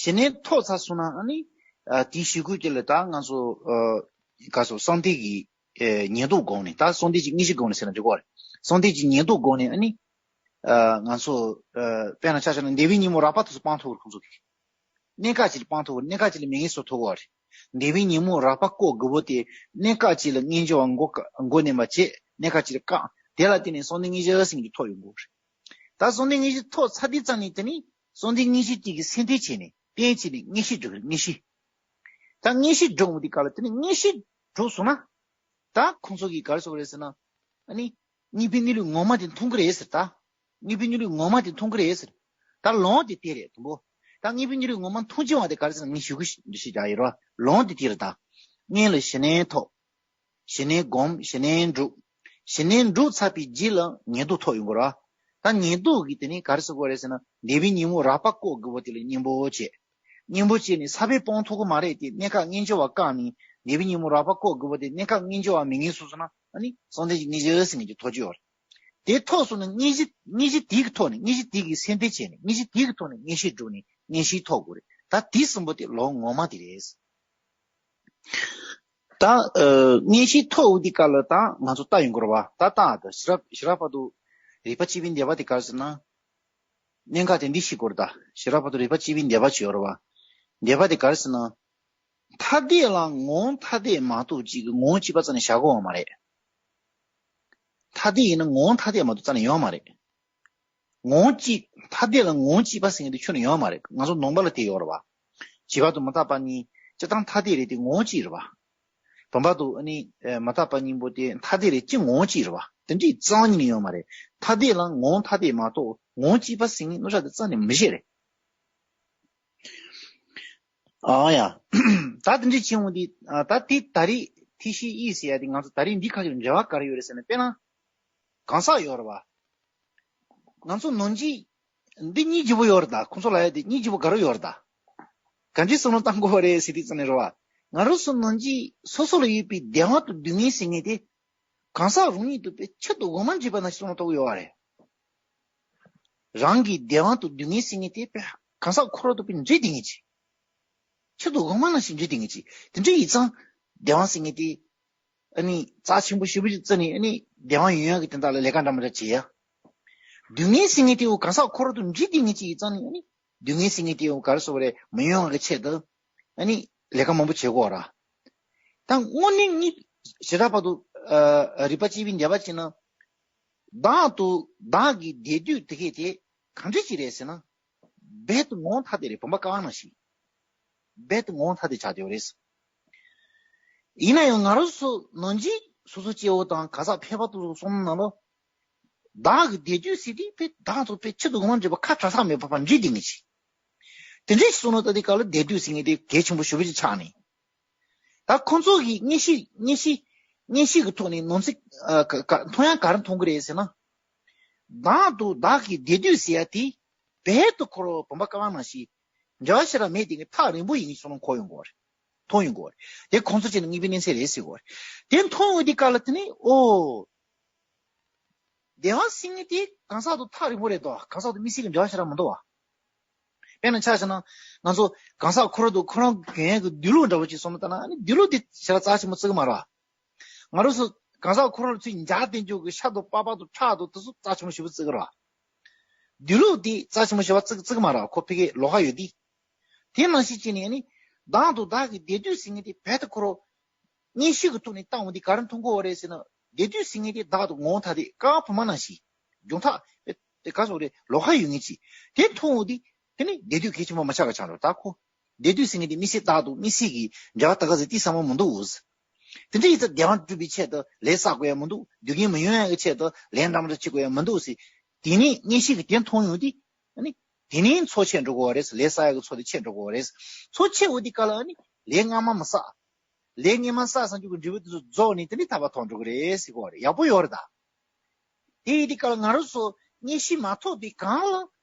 ཞི་གནས་ཐོབ་ཚར་སོང་ན་ཨ་ནི། ཨ། དེའི་གཞུག་གུ་དེ་ལ་ད་ང་ཚོ། ཨ། ག་ཚོ་གསང་བདེ་གི། ཨ། ཉེར་བསྡོགས་བསྒོམས་ནས། ད་གསང་བདེ་གི་དངོས་གཞི་བསྒོམས་ནས་ཟེར་ན་འགྲིག་གི་རེད། གསང་བདེ་གི་ཉེར་བསྡོགས་བསྒོམས་ནས་ཨ་ནི། ཨ། ང་ཚོ། ཨ། དཔེར་ན་ཆ་བཞག་ན་འདས་པའི་ཉོན་མོངས་རགས་པ་དེ་ཚོ་སྤང་ཐུབ་ཀྱི་རེད་ཁོང་ཚོ་གིས། གནས་སྐབས་གཅིག་ལ་སྤང་ཐུབ་ཀྱི་རེད། གནས་སྐབས་གཅིག་ལ་མྱ་ངན་གསོ་ཐུབ་ཀྱི་རེད། འདས་པའི་ཉོན་མོངས་རགས་པ་བཀག་དགོས་པོ་དེ་གནས་སྐབས་གཅིག་ལ་རྣལ་འབྱོར་བ་མགོ་མགོ་མནན་པ་བྱས། གནས་སྐབས་གཅིག་ལ་བཀག་དེ་ལ་བརྟེན་ནས་གསང་བདེ་དངོས་གཞི་ཟེར་མཁན་ཅིག་ཐོབ་ཡོང་གི་རེད། ད་གསང་བདེ་དངོས་གཞི་ཐོབ་ཚར་དུས་ཙམ་ནས་དེ་ནི་གསང་བདེ་དངོས་གཞི་དེ་གི་སེམས་གཏད་བྱས་ནས་གཏན་བྱས་ནས་དངོས་གཞི་སྒྲུབ་ཀྱི་རེད། དངོས་གཞི། ད་དངོས་གཞི་སྒྲུབ་དུས་སྐབས་ལ་དེ་ནི་དངོས་གཞི་སྒྲུབ་སོང་ན། ད་ཁོང་ཚོ་གིས་ག་རེ་ཟེར་གྱི་རེད་ཟེར་ན། ཨ་ནི། དངོས་པོའི་གནས་ལུགས་ངོ་མ་དེ་མཐོང་གི་རེད་ཟེར་ད། དངོས་པོའི་གནས་ལུགས་ངོ་མ་དེ་མཐོང་གི་རེད་ཟེར། ད་ལམ་དེ་དེ་རེད་དང་པོ། ད་དངོས་པོའི་གནས་ལུགས་ངོ་མ་མཐོང་བྱུང་བ་དེ་ག་རེ་ཟེར་ན་ངས་ཞུ་གི་འདུག་ཞེས་བྱ་ཡི་རོ། ལམ་དེ་དེ་རེད་ད། སྔོན་ལ་ཞི་གནས་ཐོབ། ཞི་གནས་བསྒོམ། ཞི་གནས་སྒྲུབ། ཞི་གནས་སྒྲུབ་ཚར་བའི་རྗེས་ལ་ཉེར་བསྡོགས་ཐོབ་ཡོང་གི་རེད། ད་ཉེར་བསྡོགས་ཀྱི་དེ་ནི་ག་རེ་ཟེར་དགོས་རེད་ཟེར་ན། འདས་པའི་ཉོན་མོངས་རགས་པ་བཀག་དགོས་པ་དེ་ལ་གཉེན་པོ་བྱས། གཉེན་པོ་བྱས་ནས་ས་བོན་སྤང་ཐུབ་ཀྱི་མ་རེད་དེ། གནས་སྐབས་རྣལ་འབྱོར་བ་བཀག་ནས་འདས་པའི་ཉོན་མོངས་རགས་པ་བཀག་དགོས་པ་དེ། གནས་སྐབས་རྣལ་འབྱོར་བ་མྱ་ངན་གསོ་སོང་ན་ཨ་ནི་གསང་བདེ་གི་དངོས་གཞི་ཟེར་མཁན་ཅིག་ཐོབ་ཀྱི་ཡོད་རེད། དེ་ཐོབ་སོང་ན་དངོས་གཞི། དངོས་གཞི་དེ་གི་ཐོག་ནས། དངོས་གཞི་དེ་གི་སེམས་གཏད་བྱས་ནས། དངོས་གཞི་དེ་གི་ཐོག་ནས་དངོས་གཞི་སྒྲུབ་ནས་དངོས་གཞི་ཐོབ་དགོས་རེད། ད་དེ་གསུམ་པོ་དེ་ལམ་ངོ་མ་དེ་རེད། ད། ཨ། དངོས་གཞི་ཐོབ་འོང་དུས་སྐབས་ལ་ད་ང་ཚོ་ལྟ་ཡོང་དགོས་རེད་པ། ད་ལྟ་ད་ཤེས་རབ་ཤེས་རབ་བར་དུ་རིགས་པ་གཅིག་པའི་འདོད་པ་དེ་ག་རེ་ཟེར་ན། གནད་འགག་དེ་འདི་ཤེས་དགོས་རེད་ད། ཤེས་རབ་བར་དུ་རིགས་པ་གཅིག་པའི་འདོད་པ་ཅིག་ཡོད་རེད་པ། འདོད་པ་དེ་ག་རེ་ཟེར་ན། ཐ་དད་ལ་ངོ་བོ་ཐ་དད་མ་གཏོགས་གཅིག་གི་ངོ་བོ་གཅིག་པ་རྩ་ནས་བཞག་གི་ཡོད་མ་རེད། ཐ་དད་ཡིན་ན་ངོ་བོ་ཐ་དད་མ་གཏོགས་རྩ་ནས་ཡོད་མ་རེད། ངོ་བོ་གཅིག་ཐ་དད་ལ་ངོ་བོ་གཅིག་པ་ཟེར་མཁན་དེ་ཁྱོན་ནས་ཡོད་མ་རེད། ང་ཚོ་ནང་པ་ལ་དེ་ཡོད་རེད་བ། བྱིས་པ་དང་མི་རྟག་པ་གཉིས་སྤྱིར་བཏང་ཐ་དད་རེད་དེ་ངོ་བོ་གཅིག་རེད་བ། བུམ་པ་དང་ཨ་ནི་ཨེ་མི་རྟག་པ་གཉིས་པོ་དེ་ཐ་དད་རེད་གཅིག་ངོ་བོ་གཅིག་རེད་བ། དེ་འདྲའི་རྩ་བ་ཉིད་ནས་ཡོད་མ་རེད། ཐ་དད་ལ་ངོ་བོ་ཐ་དད་མ་གཏོགས་ངོ་བོ་གཅིག་པ་ཟེར་མཁན་རྣམ་གཞག་དེ་རྩ་ནས་མི་བཞེད་རེད། ཨ་ཡ། ད་དེ་འདྲ་བྱུང་འདི་ད་དེ་ད་རེས་ཐེག་ཆེན་དབྱིངས་ཟེར་ཡ་དེ་ང་ཚོ་ད་རེས་འདི་ཁ་ཅིག་འབྲེལ་བ་ག་རེ་ཡོད་རེད་ཟེར་ན། དཔེར་ན་གང་ཟག་ཡོད་རེད་བ། ང་ཚོ་ནང་གི་འདི་སྙིང་རྗེ་པོ་ཡོད་རེད་ད། ཁོང་ཚོ་ལ་ཡ་དེ་སྙིང་རྗེ་པོ་ག་རེ་ཡོད་རེད་ད། ག་འདྲའི་བསམ་བློ་བཏང་དགོས་པ་རེད་ཟེར་དུས་ཙམ་ནས་རེད་བ། ང་རང་ཚོ་ནང་གི་སོ་སོ་ལ་ཡོད་པའི་བདེ་བ་དང་སྡུག་བསྔལ་ཟེར་མཁན་དེ། གང་ཟག་རང་ཉིད་དང་དཔེ་ཆེད་དུ་དབུ་མ་འདྲེས་པ་ནང་བཞིན་བསམ་བློ་གཏོང་གི་ཡོད་པ་རེད། རང་གི་བདེ་བ་དང་སྡུག་བསྔལ་ཟེར་མཁན་དེ་དཔེ་གང་ཟག་ཁོ་རང་དང་དཔེ་འདྲེས་བསྡད་མཁན་ཅིག་ཆེད་དུ་དབུ་མ་ནང་བཞིན་འདྲེས་བསྡད་མཁན་ཅིག་དེ་འདྲ་ཡིན་ཙང་བདེ་བ་ཟེར་མཁན་དེ་ཨ་ནི་རྩ་ཆེན་པོ་ཞེ་པོ་ཅིག་བརྩིས་ནས་ཨ་ནི་བདེ་བ་ཡོང་ཡག་གི་དོན་དག་ལ་ལས་ཀ་འདྲ་མི་འདྲ་བྱེད་ཡ། སྡུག་བསྔལ་ཟེར་མཁན་དེ་འོ་གང་ཟག་ཁོ་རང་དང་འདྲེས་བསྡད་མཁན་ཅིག་ཡིན་ཙང་ནི་ཨ་ནི་སྡུག་བསྔལ་ཟེར་མཁན་དེ་འོ་ག་རེ་ཟེར་བ་རེད། མི་ཡོང་བ་གི་ཆེད་དུ་ཨ་ནི་ལས་ཀ་མང་པོ་བྱེད་དགོས་ར། ད་དངོས་གནས་ངས་ཞེ་དྲག་བར་དུ་ཨ་རིག་པ་དཔྱད་པའི་འགྲེལ་པ་བྱས་ན། བདག་ཏུ་བདག་གི་བདེ་སྡུག་དེ་གས་དེ་གང་འདྲ་ཞིག་རེད་ཟེར་ན། རྦད་དེ་ངོ་བོ་ཐ་དད་རེད། བུམ་པ་ཀ་བ་ནང་བཞིན། རྦད་དེ་ངོ་བོ་ཐ་དད་ཆགས་བསྡད་ཡོད་རེད། ཡིན་ན་ཡང་ང་རང་ཚོ་ནང་བཞིན་སོ་སོ་སྐྱེ་བོ་དང་གང་ཟག་ཕལ་པ་དེ་ཚོ་གསུམ་ནང་ལ། བདག་གི་བདེ་སྡུག་ཟེར་དུས་དཔེ་བདག་ཚོ་དཔེ་ཆེད་དུ་དབུ་མ་འདྲེས་པ་ཁ་གྲག་ས་མེད་པ་ཕར་འདྲེས་བསྡད་མཁན་ཅིག་དེ་འདྲའི་བསམ་བློ་བཏང་དུས་སྐབས་ལ་བདེ་སྡུག་ཟེར་མཁན་དེ་གལ་ཆེན་པོ་ཞེ་པོ་ཅིག་ཆགས་ནས། ད་ཁོང་ཚོ་གིས་མངོན་ཤེས་མངོན་ཤེས་མངོན་ཤེས་ཀྱི་ཐོག་ནས་ནོར་འཛོལ་ཨ་ག་ག་མཐོང་ཡག་ག་རེ་མཐོང་གི་རེད་ཟེར་ན། བདག་ཏུ་བདག་གི་བདེ་སྡུག་ཟེར་ཡ་དེ་རྦད་དེ་ཁོ་རང་བུམ་པ་ཀ་བ་ནང་བཞིན་འབྲེལ་བ་ཞེ་དྲག་མེད་དེ་ངས་ཐག་རིང་པོ་ཡིན་བསམ་བློ་འཁོར་ཡོང་གི་རེད། མཐོང་ཡོང་གི་རེད། དེ་ཁོང་ཚོ་བྱས་ན་དངོས་པོའི་གནས་ཚད་རེད་ཟེར་གི་རེད། དེ་མཐོང་ཡོང་དུས་སྐབས་ལ་དེ་ནས་ཨོ། བདེ་བ་ཟེར་མཁན་དེ་གང་ཟག་ཏུ་ཐག་རིང་པོ་རེད་དོ། གང་ཟག་ཏུ་དམིགས་བསལ་གྱི་འབྲེལ་བ་ཞེ་དྲག་མི་འདུག་བ། དཔེར་ན་ཆ་བཞག་ན་ང་ཚོ་གང་ཟག་ཁོ་རང་དང་ཁོ་རང་གི་ཡོན་གྱི་སྡོད་ལུགས་འདྲ་བོ་ཅིག་བསམ་བློ་བཏང་ན་ཨ་ནི་སྡོད་ལུགས་དེ་ཞེ་དྲག་རྩ་ཆེན་པོ་བརྩི་གི་མ་རེད་བ། ང་རང་ཚོ་གང་ཟག་ཁོ་རང་ཚོའི་འཇའ་དེ་འཇོག་གི་ཤ་དང་པགས་པ་དང་ཁྲག་དང་དེ་ཚོ་རྩ་ཆེན་པོ་ཞེ་པོ་བརྩི་གི་རེད་བ། སྡོད་ལུགས་དེ་རྩ་ཆེན་པོ་ཞེ་པོ་བརྩི་བརྩི་གི་མ་རེད་བ། ཁོ་ཕ་གིའི་ལོགས་ཀ་ཡོད་དེ། དེ་ནང་བཞིན་བྱས་ནས་ཨ་ནི་བདག་ཏུ་བདག་གི་བདེ་སྡུག་ཟེར་མཁན་དེ་རྦད་དེ་ཁོ་རང་མངོན་ཤེས་ཀྱི་ཐོག་ནས་བཏང་འོང་དུས་ག་རེ་མཐོང་གི་ཡོད་རེད་ཟེར་ན། བདེ་སྡུག་ཟེར་མཁན་དེ་བདག་ཏུ་ངོ་བོ་ཐ་དད་ཀ་བ་བུམ་པ་ནང་བཞིན། འབྱུང་ཐག་དེ་ག་སོགས་རེད། ལོགས་ཀ་ཡོད་མཁན་ཅིག་དེ་མཐོང་འོང་དུས་དེ་ནི་བདེ་སྡུག་གལ་ཆེན་པོ་མ་ཆགས་པ་ཆགས་འགྲོ། ད་ཁོ་བདེ་སྡུག་ཟེར་མཁན་དེ་དམིགས་བསལ་བདག་ཏུ་དམིགས་བསལ་གྱི་འབྲེལ་བ་ད་ག་ཟེ་ཏི་བསམ་བློ་མི་འདུག་ཟེར། དེ་འདྲ་ཡིན་ཙང་བདེ་བ་སྒྲུབ་པའི་ཆེད་དུ་ལས་བསགས་དགོས་ཡ་མི་འདུག་སྡུག་བསྔལ་མི་ཡོང་ཡ་གི་ཆེད་དུ་ལས་འདྲ་མི་འདྲ་བྱེད་དགོས་ཡ་མི་འདུག་ཟེར། དེ་ནས་མངོན་ཤེས་ཀྱིས་དེ་མཐོང་ཡོང་དུས། ཨ་ནི། དེ་ནས་ཚོགས་ཆད་འགྲོ་དགོས་པ་རེད། ལས་བསགས་ཡག་གི་ཚོགས་དེ་ཆད་འགྲོ་དགོས་པ་རེད། ཚོགས་ཆད་འོང་དུས་སྐབས་ལ་ཨ་ནི་ལས་སྔ་མ་མི་བསགས། ལས་སྔ་མ་བསགས་ཚར་རྒྱུ་གི་འབྲས་བུ་དེ་ཚོ་རྫོགས་ནས་དེ་ནས་ཐར་པ་ཐོབ་འགྲོ་གི་རེད་ཟེར་གོ་བ་རེད། ཡག་པོ་ཡོད་རེད་ད། དེ་ཡིན་དུས་སྐབས་ལ་ང་རང་ཚོ་མངོན་ཤེས་མ་ཐོབ་དུས་གང་ལ་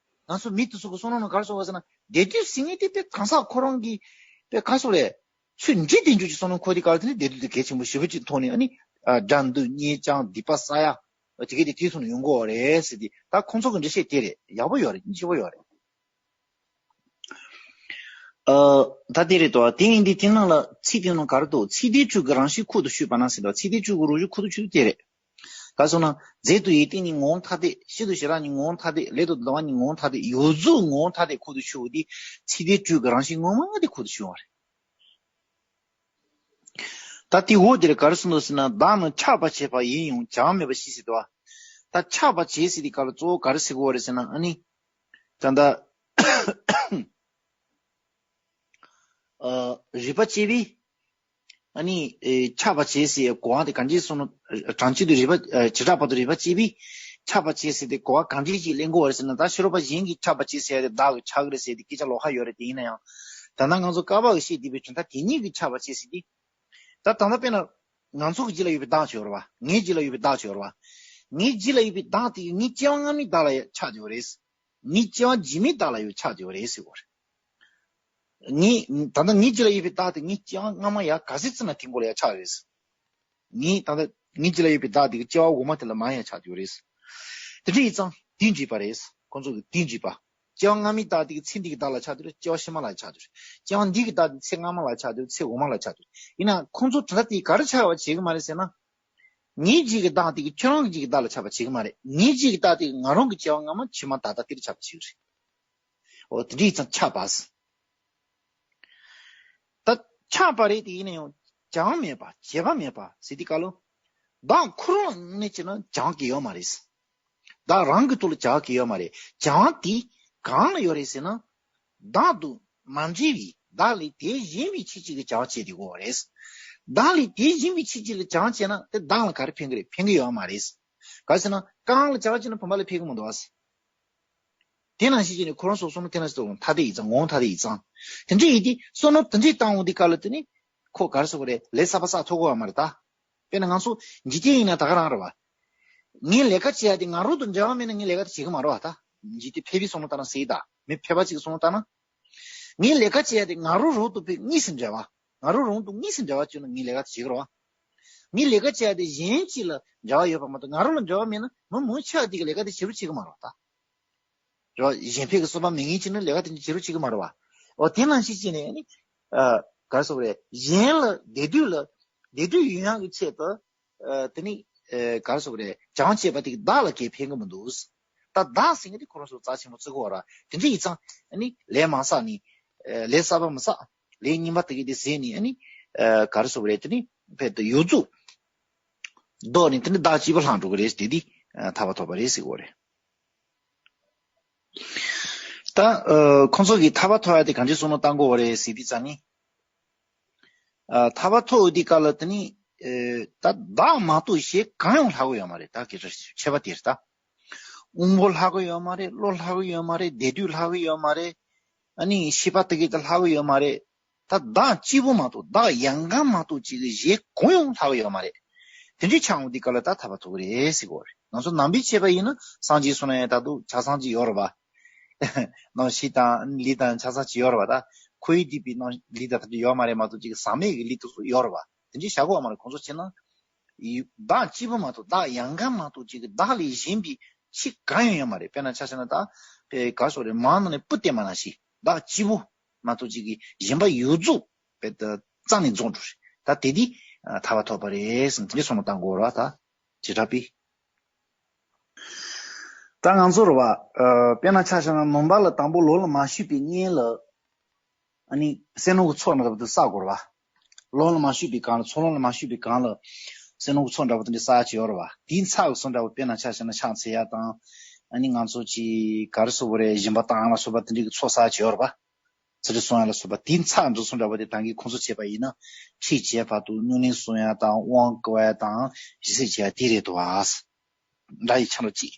ང་ཚོ་མི་དེ་ཚོ་གི་བསམ་བློ་ནང་ག་རེ་སོང་བ་ཟེར་ན། བདེ་སྡུག་ཟེར་མཁན་དེ་དཔེ་གང་ཟག་ཁོ་རང་གི་དཔེ་ག་སོགས་རེད། ཆོས་འདྲེས་བསྡད་རྒྱུ་ཅིག་བསམ་བློ་འཁོར་དུས་སྐབས་ལ་དེ་ནི་བདེ་སྡུག་དེ་གལ་ཆེན་པོ་ཞེ་པོ་ཅིག་མཐོང་ནས་ཨ་ནི། ཨ་དགྲ་འདུལ་གཉེན་བསྐྱང་སྡིག་པ་བསགས་ཡ། དེ་གས་དེ་དུས་སུ་ཡོང་གི་ཡོད་རེད་ཟེར་ཏེ། ད་ཁོང་ཚོ་གི་འགྲེལ་བཤད་དེ་རེད། ཡག་པོ་ཡོད་རེད། སྙིང་རྗེ་པོ་ཡོད་རེད། ཨ། ད་དེ་རེད་དོ། དེ་ཡིན་དུས་དེ་ནང་ལ་ཚིག་དེ་ནང་ག་རེ་འདུག་ཚིག་དེ་བཅུ་གི་རང་བཞིན་ཁོ་ཏུ་ཆུད་པ་ན་ཟེར་དོ། ཚིག་དེ་བཅུ་གི་རང་བཞིན་ཁོ་ཏུ་ཆུད་དེ་རེད། ག་སོང་ན། རྫས་དང་ཡུལ་ཏིང་ངེ་འཛིན་ངོ་བོ་ཐ་དད། སྤྱི་དང་བྱེ་བྲག་གཉིས་ངོ་བོ་ཐ་དད། ལས་དང་བསྡུ་བ་གཉིས་ངོ་བོ་ཐ་དད། ཡོངས་རྫོགས་ངོ་བོ་ཐ་དད་ཁོ་ཏུ་ཆུད་པ་དེ། ཚིག་དེ་བཅུ་གི་རང་བཞིན་ངོ་མ་དེ་ཁོ་ཏུ་ཆུད་པ་རེད། ད་དེ་འོ་དེར་ག་རེ་གསུངས་འདུག་ཟེར་ན། བདག་ནི་ཆགས་པར་བྱེད་པ་ཡིན་ཡང་བྱ་བ་མེད་པར་ཤེས་ཟེར་འདུག་བ། ད་ཆགས་པར་བྱེད་ཟེར་དུས་སྐབས་ལ་གཙོ་བོ་ག་རེ་ཟེར་དགོས་རེད་ཟེར་ན། ཨ་ནི། ད་ལྟ་ཨ་རིག་པ་དཔྱད་པས། ཨ་ནི་ཨེ་ཆགས་པར་བྱེད་ཟེར་གོ་བ་དེ་གང་ཅི་སོང་ན། གྲངས་གཅིག་ཏུ་རིག་པ་ཨ་བྱེ་བྲག་པ་དང་རིག་པ་དཔྱད་པས་ཆགས་པར་བྱེད་ཟེར་ཏེ་གོ་བ་གང་ཅི་ཅིག་ལེན་དགོས་པ་རེད་ཟེར་ན། ད་ཕྱི་རོལ་པ་གཞན་གྱིས་ཆགས་པར་བྱེད་ཟེར་ཡ་དེ་བདག་གིས་ཆགས་ཀྱི་རེད་ཟེར་ཏེ་སྐད་ཆ་ལོགས་ཀ་ཡོད་རེད། དེ་ཡིན་ན་ཡང་། ད་ལྟ་ང་ཚོ་བསྐལ་པ་གི་ཤེས་བདེ་བའི་དོན་དག་དེ་ཉིད་ཀྱིས་ཆགས་པར་བྱེད་ཟེར་ཏེ། ད་ད་ལྟ་དཔེར་ན། ང་ཚོ་གི་རྒྱུད་ལ་ཡོད་པའི་བདག་ཅིག་ཡོད་རེད་བ། ངའི་རྒྱུད་ལ་ཡོད་པའི་བདག་ཅིག་ཡོད་རེད་བ། ངའི་རྒྱུད་ལ་ཡོད་པའི་བདག་དེ་གིས་ངའི་སྐྱེ་བ་སྔ་མའི་བདག་ལ་ཡང་ཆགས་ཀྱི་ཡོད་རེད། ངའི་སྐྱེ་བ་རྗེས་མའི་བདག་ལ་ཡང་ཆགས་ཀྱི་ཡོད་རེད་ཟེར་བ་རེད། ངའི། ད་ལྟ་ངའི་རྒྱུད་ལ་ཡོད་པའི་བདག་དེ་ངའི་སྐྱེ་བ་སྔ་མ་ཡ་ག་ཚོད་ཙམ་ན་དེ་མགོ་ལ་ཡ་ཆགས་ཡོད་རེད། ངའི་ད་ལྟ་ངའི་རྒྱུད་ལ་ཡོད་པའི་བདག་དེ་གི་སྐྱེ་བ་འོག་མ་དེ་ལ་མར་ཡང་ཆགས་ཡོད་རེད། དེ་འདྲ་ཡིན་ཙང་དེ་འགྲིག་པ་རེད། ཁོང་ཚོ་གི་དེ་འགྲིག་པ། སྐྱེ་བ་སྔ་མའི་བདག་དེ་གི་ཚེ་འདི་གི་བདག་ལ་ཆགས་ཡོད་རེད། སྐྱེ་བ་ཕྱི་མ་ལ་ཆགས་ཡོད་རེད། སྐྱེ་བ་འདི་གི་བདག་དེ་ཚེ་སྔ་མ་ལ་ཆགས་ཡོད་རེད། ཚེ་འོག་མ་ལ་ཆགས་ཡོད་རེད། ཡིན་ན་ཁོང་ཚོ་དེ་འདྲ་དེ་ག་རེ་ཆགས་པ་བྱེད་གི་མ་རེད་ཟེར་ན། ངའི་རྒྱུད་ཀྱི་བདག་དེ་གི་ཁྱོད་རང་གི་རྒྱུད་ཀྱི་བདག་ལ་ཆགས་པ་བྱེད་གི་མ་རེད། ངའི་རྒྱུད་ཀྱི་བདག་དེ་གི་ང་རང་གི་སྐྱེ་བ་སྔ་མ་ཕྱི་མ་ད་ལྟ་དེར་ཆགས་པ་བྱེད་གི་རེད། འོ་དེ་འདྲ་ཡིན་ཙང་ཆགས་པ་ཟེར། ད་ཆགས་པ་རེད་དེ་ཡིན་ན་ཡང་བྱ་བ་མེད་པ་བྱེད་པ་མེད་པ་ཟེར་དུས་སྐབས་ལ། བདག་ཁོ་རང་ནས་བྱས་ན་སྦྱང་གི་ཡོད་མ་རེད། བདག་རང་གི་ཐོག་ལ་བྱ་བ་གང་ཡོད་མ་རེད། བྱ་བ་དེ་གང་ལ་ཡོད་རེད་ཟེར་ན། བདག་དང་མ་འབྲེལ་བའི་བདག་ལས་དེ་གཞན་པའི་ཆོས་ཅིག་གི་བྱ་བ་བྱེད་དེ་དགོས་པ་རེད། བདག་ལས་དེ་གཞན་པའི་ཆོས་ཅིག་ལ་བྱ་བ་བྱས་ན་དེ་བདག་ལ་ག་རེ་ཕན་གི་རེད། ཕན་གི་ཡོད་མ་རེད། ག་རེ་ཟེར་ན་གང་ལ་བྱ་བ་བྱས་ན་བུམ་པ་ལ་ཕན་གི་མི་འདུག་ཨ། དེ་ནང་བཞིན་བྱས་ནས་ཁོ་རང་ཚོ་གསུངས་ན་དེ་ནང་བཞིན་དུ་ཐ་དད་ཡིག་ཚང་ངོ་བོ་ཐ་དད་ཡིག་ཚང་། དེ་འདྲ་ཡིན་དུས་བསམ་བློ་དེ་འདྲ་བཏང་འོང་དུས་སྐབས་ལ་དེ་ནི་ཁོ་ག་རེ་ཟེར་དགོས་རེད། ལས་གསར་པ་བསགས་ཐུབ་ཀྱི་ཡོད་མ་རེད་ད། དཔེར་ན་ང་ཚོ་འཇིག་རྟེན་ཡིན་ན་ད་ག་རང་རེད་བ། ངས་ལས་ཀ་བྱེད་ཡ་དེ་ང་རང་དང་འབྲེལ་བ་མེད་ན་ངས་ལས་ཀ་དེ་བྱེད་ཀྱི་མ་རེད་བ་ད། འཇིག་རྟེན་ཕལ་པའི་བསམ་བློ་བཏང་ན་ཟེར་ད། མི་ཕལ་པ་ཅིག་གི་བསམ་བློ་བཏང་ན། ངས་ལས་ཀ་བྱེད་ཡ་དེ་ང་རང་རང་དང་དཔེ་དངོས་སུ་འབྲེལ་བ། ང་རང་རང་དང་དངོས་སུ་འབྲེལ་བ་བྱུང་ན་ངས་ལས་ཀ་དེ་བྱེད་ཀྱི་རེད་བ། ངས་ལས་ཀ་བྱེད་ཡ་དེ་གཞན་གཅིག་ལ་འབྲེལ་བ་ཡོད་པ་མ་གཏོགས་ང་རང་ལ་འབྲེལ་བ་མེད་ན་མི་མང་ཆེ་བ་དེ་གི་ལས་ཀ་དེ་བྱེད་རུ་བྱེད་ཀྱི་མ་རེད་བ་ད། རེད་བ། གཞན་ཕན་གྱི་བསམ་པ་མེད་མཁན་ཅིག་ནི་ལས་ཀ་དེ་འདྲ་བྱེད་རུ་བྱེད་ཀྱི་མ་རེད་བ། འོ་དེ་ནང་བཞིན་བྱས་ནས་ནི། ཨ། ག་རེ་ཟེར་དགོས་རེད། གཞན་ལ་བདེ་སྡུག་ལ་བདེ་སྡུག་ཡོང་ཡག་གི་ཆེད་དུ། ཨ། དེ་ནི། ཨ། ག་རེ་ཟེར་དགོས་རེད། བྱ་བ་བྱས་པ་དེ་གིས་བདག་ལ་གའི་ཕན་གི་མི་འདུག་ད་བདག་ཟེར་མཁན་དེ་ཁོ་རང་ཚོ་རྩ་ཆེན་པོ་བརྩི་གི་ཡོད་རེད། དེ་འདྲ་ཡིན་ཙང་ཨ་ནི་ལས་མ་བསགས་ནི། ཨ། ལས་གསར་པ་མ་བསགས། ལས་རྙིང་པ་དེ་གི་དེ་ཟད་ནི་ཨ་ནི། ཨ། ག་རེ་ཟེར་དགོས་རེད། དེ་ནི་ཕལ་དུ་ཡོངས་རྫོགས་ལྡོག་ནས་དེ་ནི་བདག་གཅིག་པུ་ལྷག་འགྲོ་གི་རེད། དེ་དེ་ཐར་པ་ཐོབ་པ་རེད་ཟེར་གི་ཡོད་རེད། ད། ཨ། ཁོང་ཚོ་གིས་ཐར་པ་ཐོབ་ཡ་དེ་གང་ཅིའི་བསམ་བློ་བཏང་དགོས་པ་རེད་ཟེར་དུས་ཙང་ནི། ཨ། ཐར་པ་ཐོབ་ཡོང་དུས་སྐབས་ལ་དེ་ནི། ཨེ། ད་བདག་མ་གཏོགས་གཞན་གང་ཡང་ལྷག་གི་ཡོད་མ་རེད། ད་སྐད་ཆ་ཁྱད་པར་དེ་རེད་ད། དབང་པོ་ལྷག་གི་ཡོད་མ་རེད། བློ་ལྷག་གི་ཡོད་མ་རེད། བདེ་སྡུག་ལྷག་གི་ཡོད་མ་རེད། ཨ་ནི་ཤེས་པ་དེ་གི་ད་ལྷག་གི་ཡོད་མ་རེད། ད་བདག་གཅིག་པུ་མ་གཏོགས་བདག་ཡང་གང་མ་གཏོགས་ཅིག་གི་གཞན་གང་ཡང་ལྷག་གི་ཡོད་མ་རེད། དེ་འདྲའི་ཆ་འོང་དུས་སྐབས་ལ་ད་ཐར་པ་ཐོབ་ཀྱི་རེད་ཟེར་གི་ཡོད་རེད། ང་ཚོ་ནང་པའི་ཆོས་པ་ཡིན་ན་སངས་རྒྱས་གསུངས་ན་ཡང་ད་དུང་ཆ་ཚང་ཅིག་ཡོད་རེད་པ། ནང་ཞི་དང་ལི་དང་ཆ་ཚང་ཅིག་ཡོད་རེད་པ། ད་ཁོ་བོས་བསྡུས་པའི་ནང་ལི་དང་དེ་འདྲ་ཡོད་མ་རེད་མ་གཏོགས་ཅིག་ཟག་མེད་ཀྱི་ལི་དེ་ཚོ་ཡོད་རེད་པ། དེ་འདྲའི་བཞག་གི་ཡོད་མ་རེད། ཁོང་ཚོ་བྱས་ན། བདག་གཅིག་པུ་མ་གཏོགས་བདག་ཡང་གང་མ་གཏོགས་ཅིག་གི་བདག་ལས་གཞན་པའི་ཆོས་གང་ཡང་ཡོད་མ་རེད། དཔེར་ན་ཆ་བཞག་ན་ད། དཔེ་ག་རེ་ཟེར་དགོས་རེད། མར་ནང་ནས་སྤུ་བཏོན་པ་ནང་བཞིན་བདག་གཅིག་པུ་མ་གཏོགས་ཅིག་གི་གཞན་པ་ཡོངས་རྫོགས་དཔེ་ད་རྩ་ནས་རྫོགས་འགྲོ་རེད། ད་དེ་དེ་ཐར་པ་ཐོབ་པ་རེད་ཟེར་ནས་དེ་འདྲའི་བསམ་བློ་བཏང་དགོས་རེད་བ་ད། བྱེ་བྲག་པས། ད་ང་ཚོ་རེད་བ། ཨ། དཔེར་ན་ཆ་བཞག་ན་ནང་པ་ལ་དང་པོ་ལམ་ལ་མ་ཞུགས་པའི་སྔོན་ལ། ཨ་ནི་སེམས་ནང་གི་ཚོགས་འདྲ་པོ་དེ་བསགས་དགོས་རེད་བ། ལམ་ལ་མ་ཞུགས་པའི་སྒང་ལ། ཚོགས་ལམ་ལ་མ་ཞུགས་པའི་སྒང་ལ་སེམས་ནང་གི་ཚོགས་འདྲ་པོ་དེ་འདྲ་བསགས་ཀྱི་ཡོད་རེད་བ། དེའི་ཚབ་ཀྱི་བཟོ་འདྲ་པོ་དཔེར་ན་ཆ་བཞག་ན་ཕྱག་འཚལ་ཡ་དང་། ཨ་ནི་ང་ཚོ་ཅིག་ག་རེ་ཟེར་དགོས་རེད། སྦྱིན་པ་བཏང་ཡ་ལ་སོགས་པ་དེ་འདྲའི་གི་ཚོགས་བསགས་ཀྱི་ཡོད་རེད་བ། ཚུལ་ཁྲིམས་སྲུང་ཡ་ལ་སོགས་པ་དེའི་ཚབ་འདྲ་བོ་འདྲ་པོ་དེ་ད་གིན་ཁོང་ཚོ་བྱས་པ་ཡིན་ན། ཁྲིད་བྱས་བར་དུ་སྨྱུང་གནས་སྲུང་ཡ་དང་། དབང་བསྐུར་བ་དང་། ཞལ་གཟིགས་བྱེད་ཡ་དེ་རེད་འདུག་བ། འདྲ་ཡི་ཆ་འདྲ་ཅིག་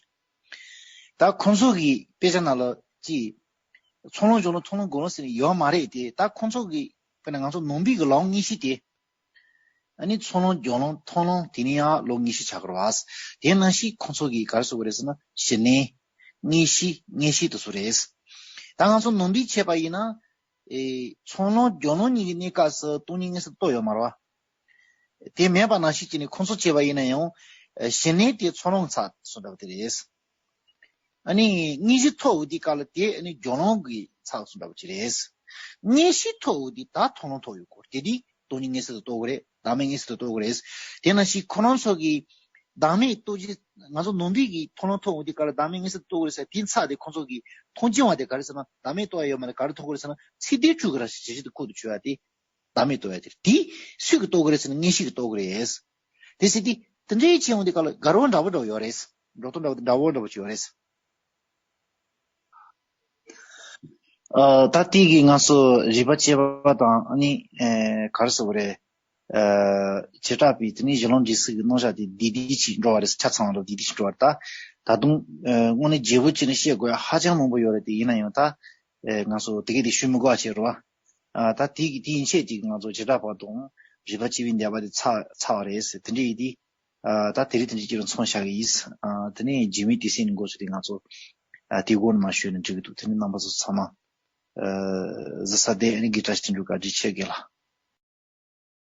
ད་ཁོང་ཚོ་གི་དཔེ་ཆ་ནང་ལ་ཅིག་ཚོགས་ལམ་སྦྱོར་ལམ་མཐོང་ལམ་སྒོམ་ལམ་ཟེར་ནས་ཡོད་མ་རེད་དེ། ད་ཁོང་ཚོ་གི་དཔེར་ན་ང་ཚོ་ནང་པའི་གི་ལམ་དངོས་གཞི་དེ། ཨ་ནི་ཚོགས་ལམ་སྦྱོར་ལམ་མཐོང་ལམ་དེ་ནི་ཡང་ལམ་དངོས་གཞི་ཆགས་ཀྱི་རེད་བ། དེ་ནང་བཞིན་ཁོང་ཚོ་གིས་ག་རེ་ཟེར་དགོས་རེད་ཟེར་ན་ཞི་གནས། དངོས་གཞི། མངོན་ཤེས་དེ་ཚོ་རེད། ད་ང་ཚོ་ནང་པའི་ཆོས་པ་ཡིན་ན། ཨེ། ཚོགས་ལམ་སྦྱོར་ལམ་གཉིས་ཀྱི་གནས་སྐབས་སུ་སྟོང་ཉིད་མངོན་སུམ་རྟོགས་ཡོད་མ་རེད་བ། དེ་མེད་པ་ནང་བཞིན་བྱས་ནས་ཁོང་ཚོ་བྱས་པ་ཡིན་ན་ཡང་། ཨེ། ཞི་གནས་དེ་ཚོགས་ལམ་གྱི་ཚབ་སུ་འདྲ་བ་དེ་རེད། ཨ་ནི་དངོས་གཞི་ཐོབ་འོང་དུས་སྐབས་ལ་དེ་ཨ་ནི་སྦྱོར་ལམ་གྱི་ཚབ་སུ་འདྲ་བ་ཅིག་རེད། མངོན་ཤེས་ཐོབ་འོང་དུས་ད་མཐོང་ལམ་ཐོབ་ཡོད་སྐོར་དེ་དེ་སྟོང་ཉིད་མངོན་སུམ་དུ་རྟོགས་ཀྱི་རེད། བདག་མེད་མངོན་སུམ་དུ་རྟོགས་ཀྱི་རེད། དེ་ནང་བཞིན་ཁོ་རང་ཚོ་གིས་བདག་མེད་རྟོགས་ཀྱི། ང་ཚོ་ནང་པའི་གི་མཐོང་ལམ་ཐོབ་འོང་དུས་སྐབས་ལ་བདག་མེད་མངོན་སུམ་དུ་རྟོགས་ཀྱི་རེད་ཟེར། དེའི་ཚབ་དེ་ཁོང་ཚོ་གིས་མཐོང་རྐྱེན་པ་དེ་ག་རེ་ཟེར་ན། བདག་མེད་རྟོགས་ཡ་ཡོད་མ་རེད། ག་རེ་རྟོགས་ཀྱི་རེད་ཟེར་ན། ཚེ་འདིར་སྤྲུལ་དགའ་རབ་ཞེས་བྱ་བྱེད་དུ་ཁུག་ཏུ་ཆུད་ཡ་དེ། བདག་མེད་རྟོགས་ཡ་དེ། དེ་སུས་ཀྱིས་རྟོགས་ཀྱི་རེད་ཟེར་ན་མངོན་ཤེས་ཀྱིས་རྟོགས་ཀྱི་རེད། དེ་ཟེར་དུས་དེ་འདྲའི་ཆེད་འོང་དུས་སྐབས་ལ་དགའ་རབ་འདྲ་པོ་འདྲ་པོ་ཡོད་རེད། འགྲོ་སྟངས་འདྲ་པོ་འདྲ་པོ་འདྲ་པོ་ཅིག་ཡོད་རེད། ཨ། ད་དེ་གིས་ང་ཚོ་རིག་པ་དཔྱད་པ་དང་། ཨ་ནི། ཨེ། ག་རེ་ཟེར་དགོས་རེད། ཨ། བྱེ་བྲག་པའི་དེ་ནི་གཞི་ལམ་འབྲས་གསུམ་གྱི་རྣམ་གཞག་དེ་བདེ་བདེ་ཅིག་འགྲོ་བ་རེད། ཆ་ཚང་བ་འདྲ་བོ་བདེ་བདེ་ཅིག་འགྲོ་བ་རེད། ད་ད་དུང་། ཨ། དངོས་གནས་རྒྱས་པོ་བྱས་ནས་བཤད་དགོས་ཡ་ཧ་ཅང་མང་པོ་ཡོད་རེད་དེ། ཡིན་ན་ཡང་ད། ཨེ། ང་ཚོ་དེ་གས་དེ་ཞུ་མི་དགོས་པ་བྱས་རེད་བ། ཨ། ད་དེ་གི་དེ་ཡན་ཆད་ཅིག་ང་ཚོ་བྱེ་བྲག་པ་དང་རིག་པ་དཔྱད་པའི་འདོད་པ་དེ་ཚར་ཚར་བ་རེད་ཟེར། དེ་འདྲ་ཡིན་དུས། ཨ། ད་དེ་རིང་དེ་འདྲ་ཅིག་ལ་མཚམས་བཞག་གི་ཡིན། ཨ། དེ་ནས་རྗེས་མའི་དུས་ཚོད་ནས་འགོ་བཙུགས་ཏེ་ང་ཚོ། ཨ། དེའི་སྒང་ནས་མར་ཞུས་ན་འགྲིག་གི་འདུག་དེ་ནས་རྣམ་པ་ཚོ་ཚང་མ། ཨ། གཟིགས་ས་དེ་ཨ་ནི་གི་བཀྲ་ཤིས་དོན་གྲུབ་བཀའ་དྲིན་ཆེ་གི་ལ།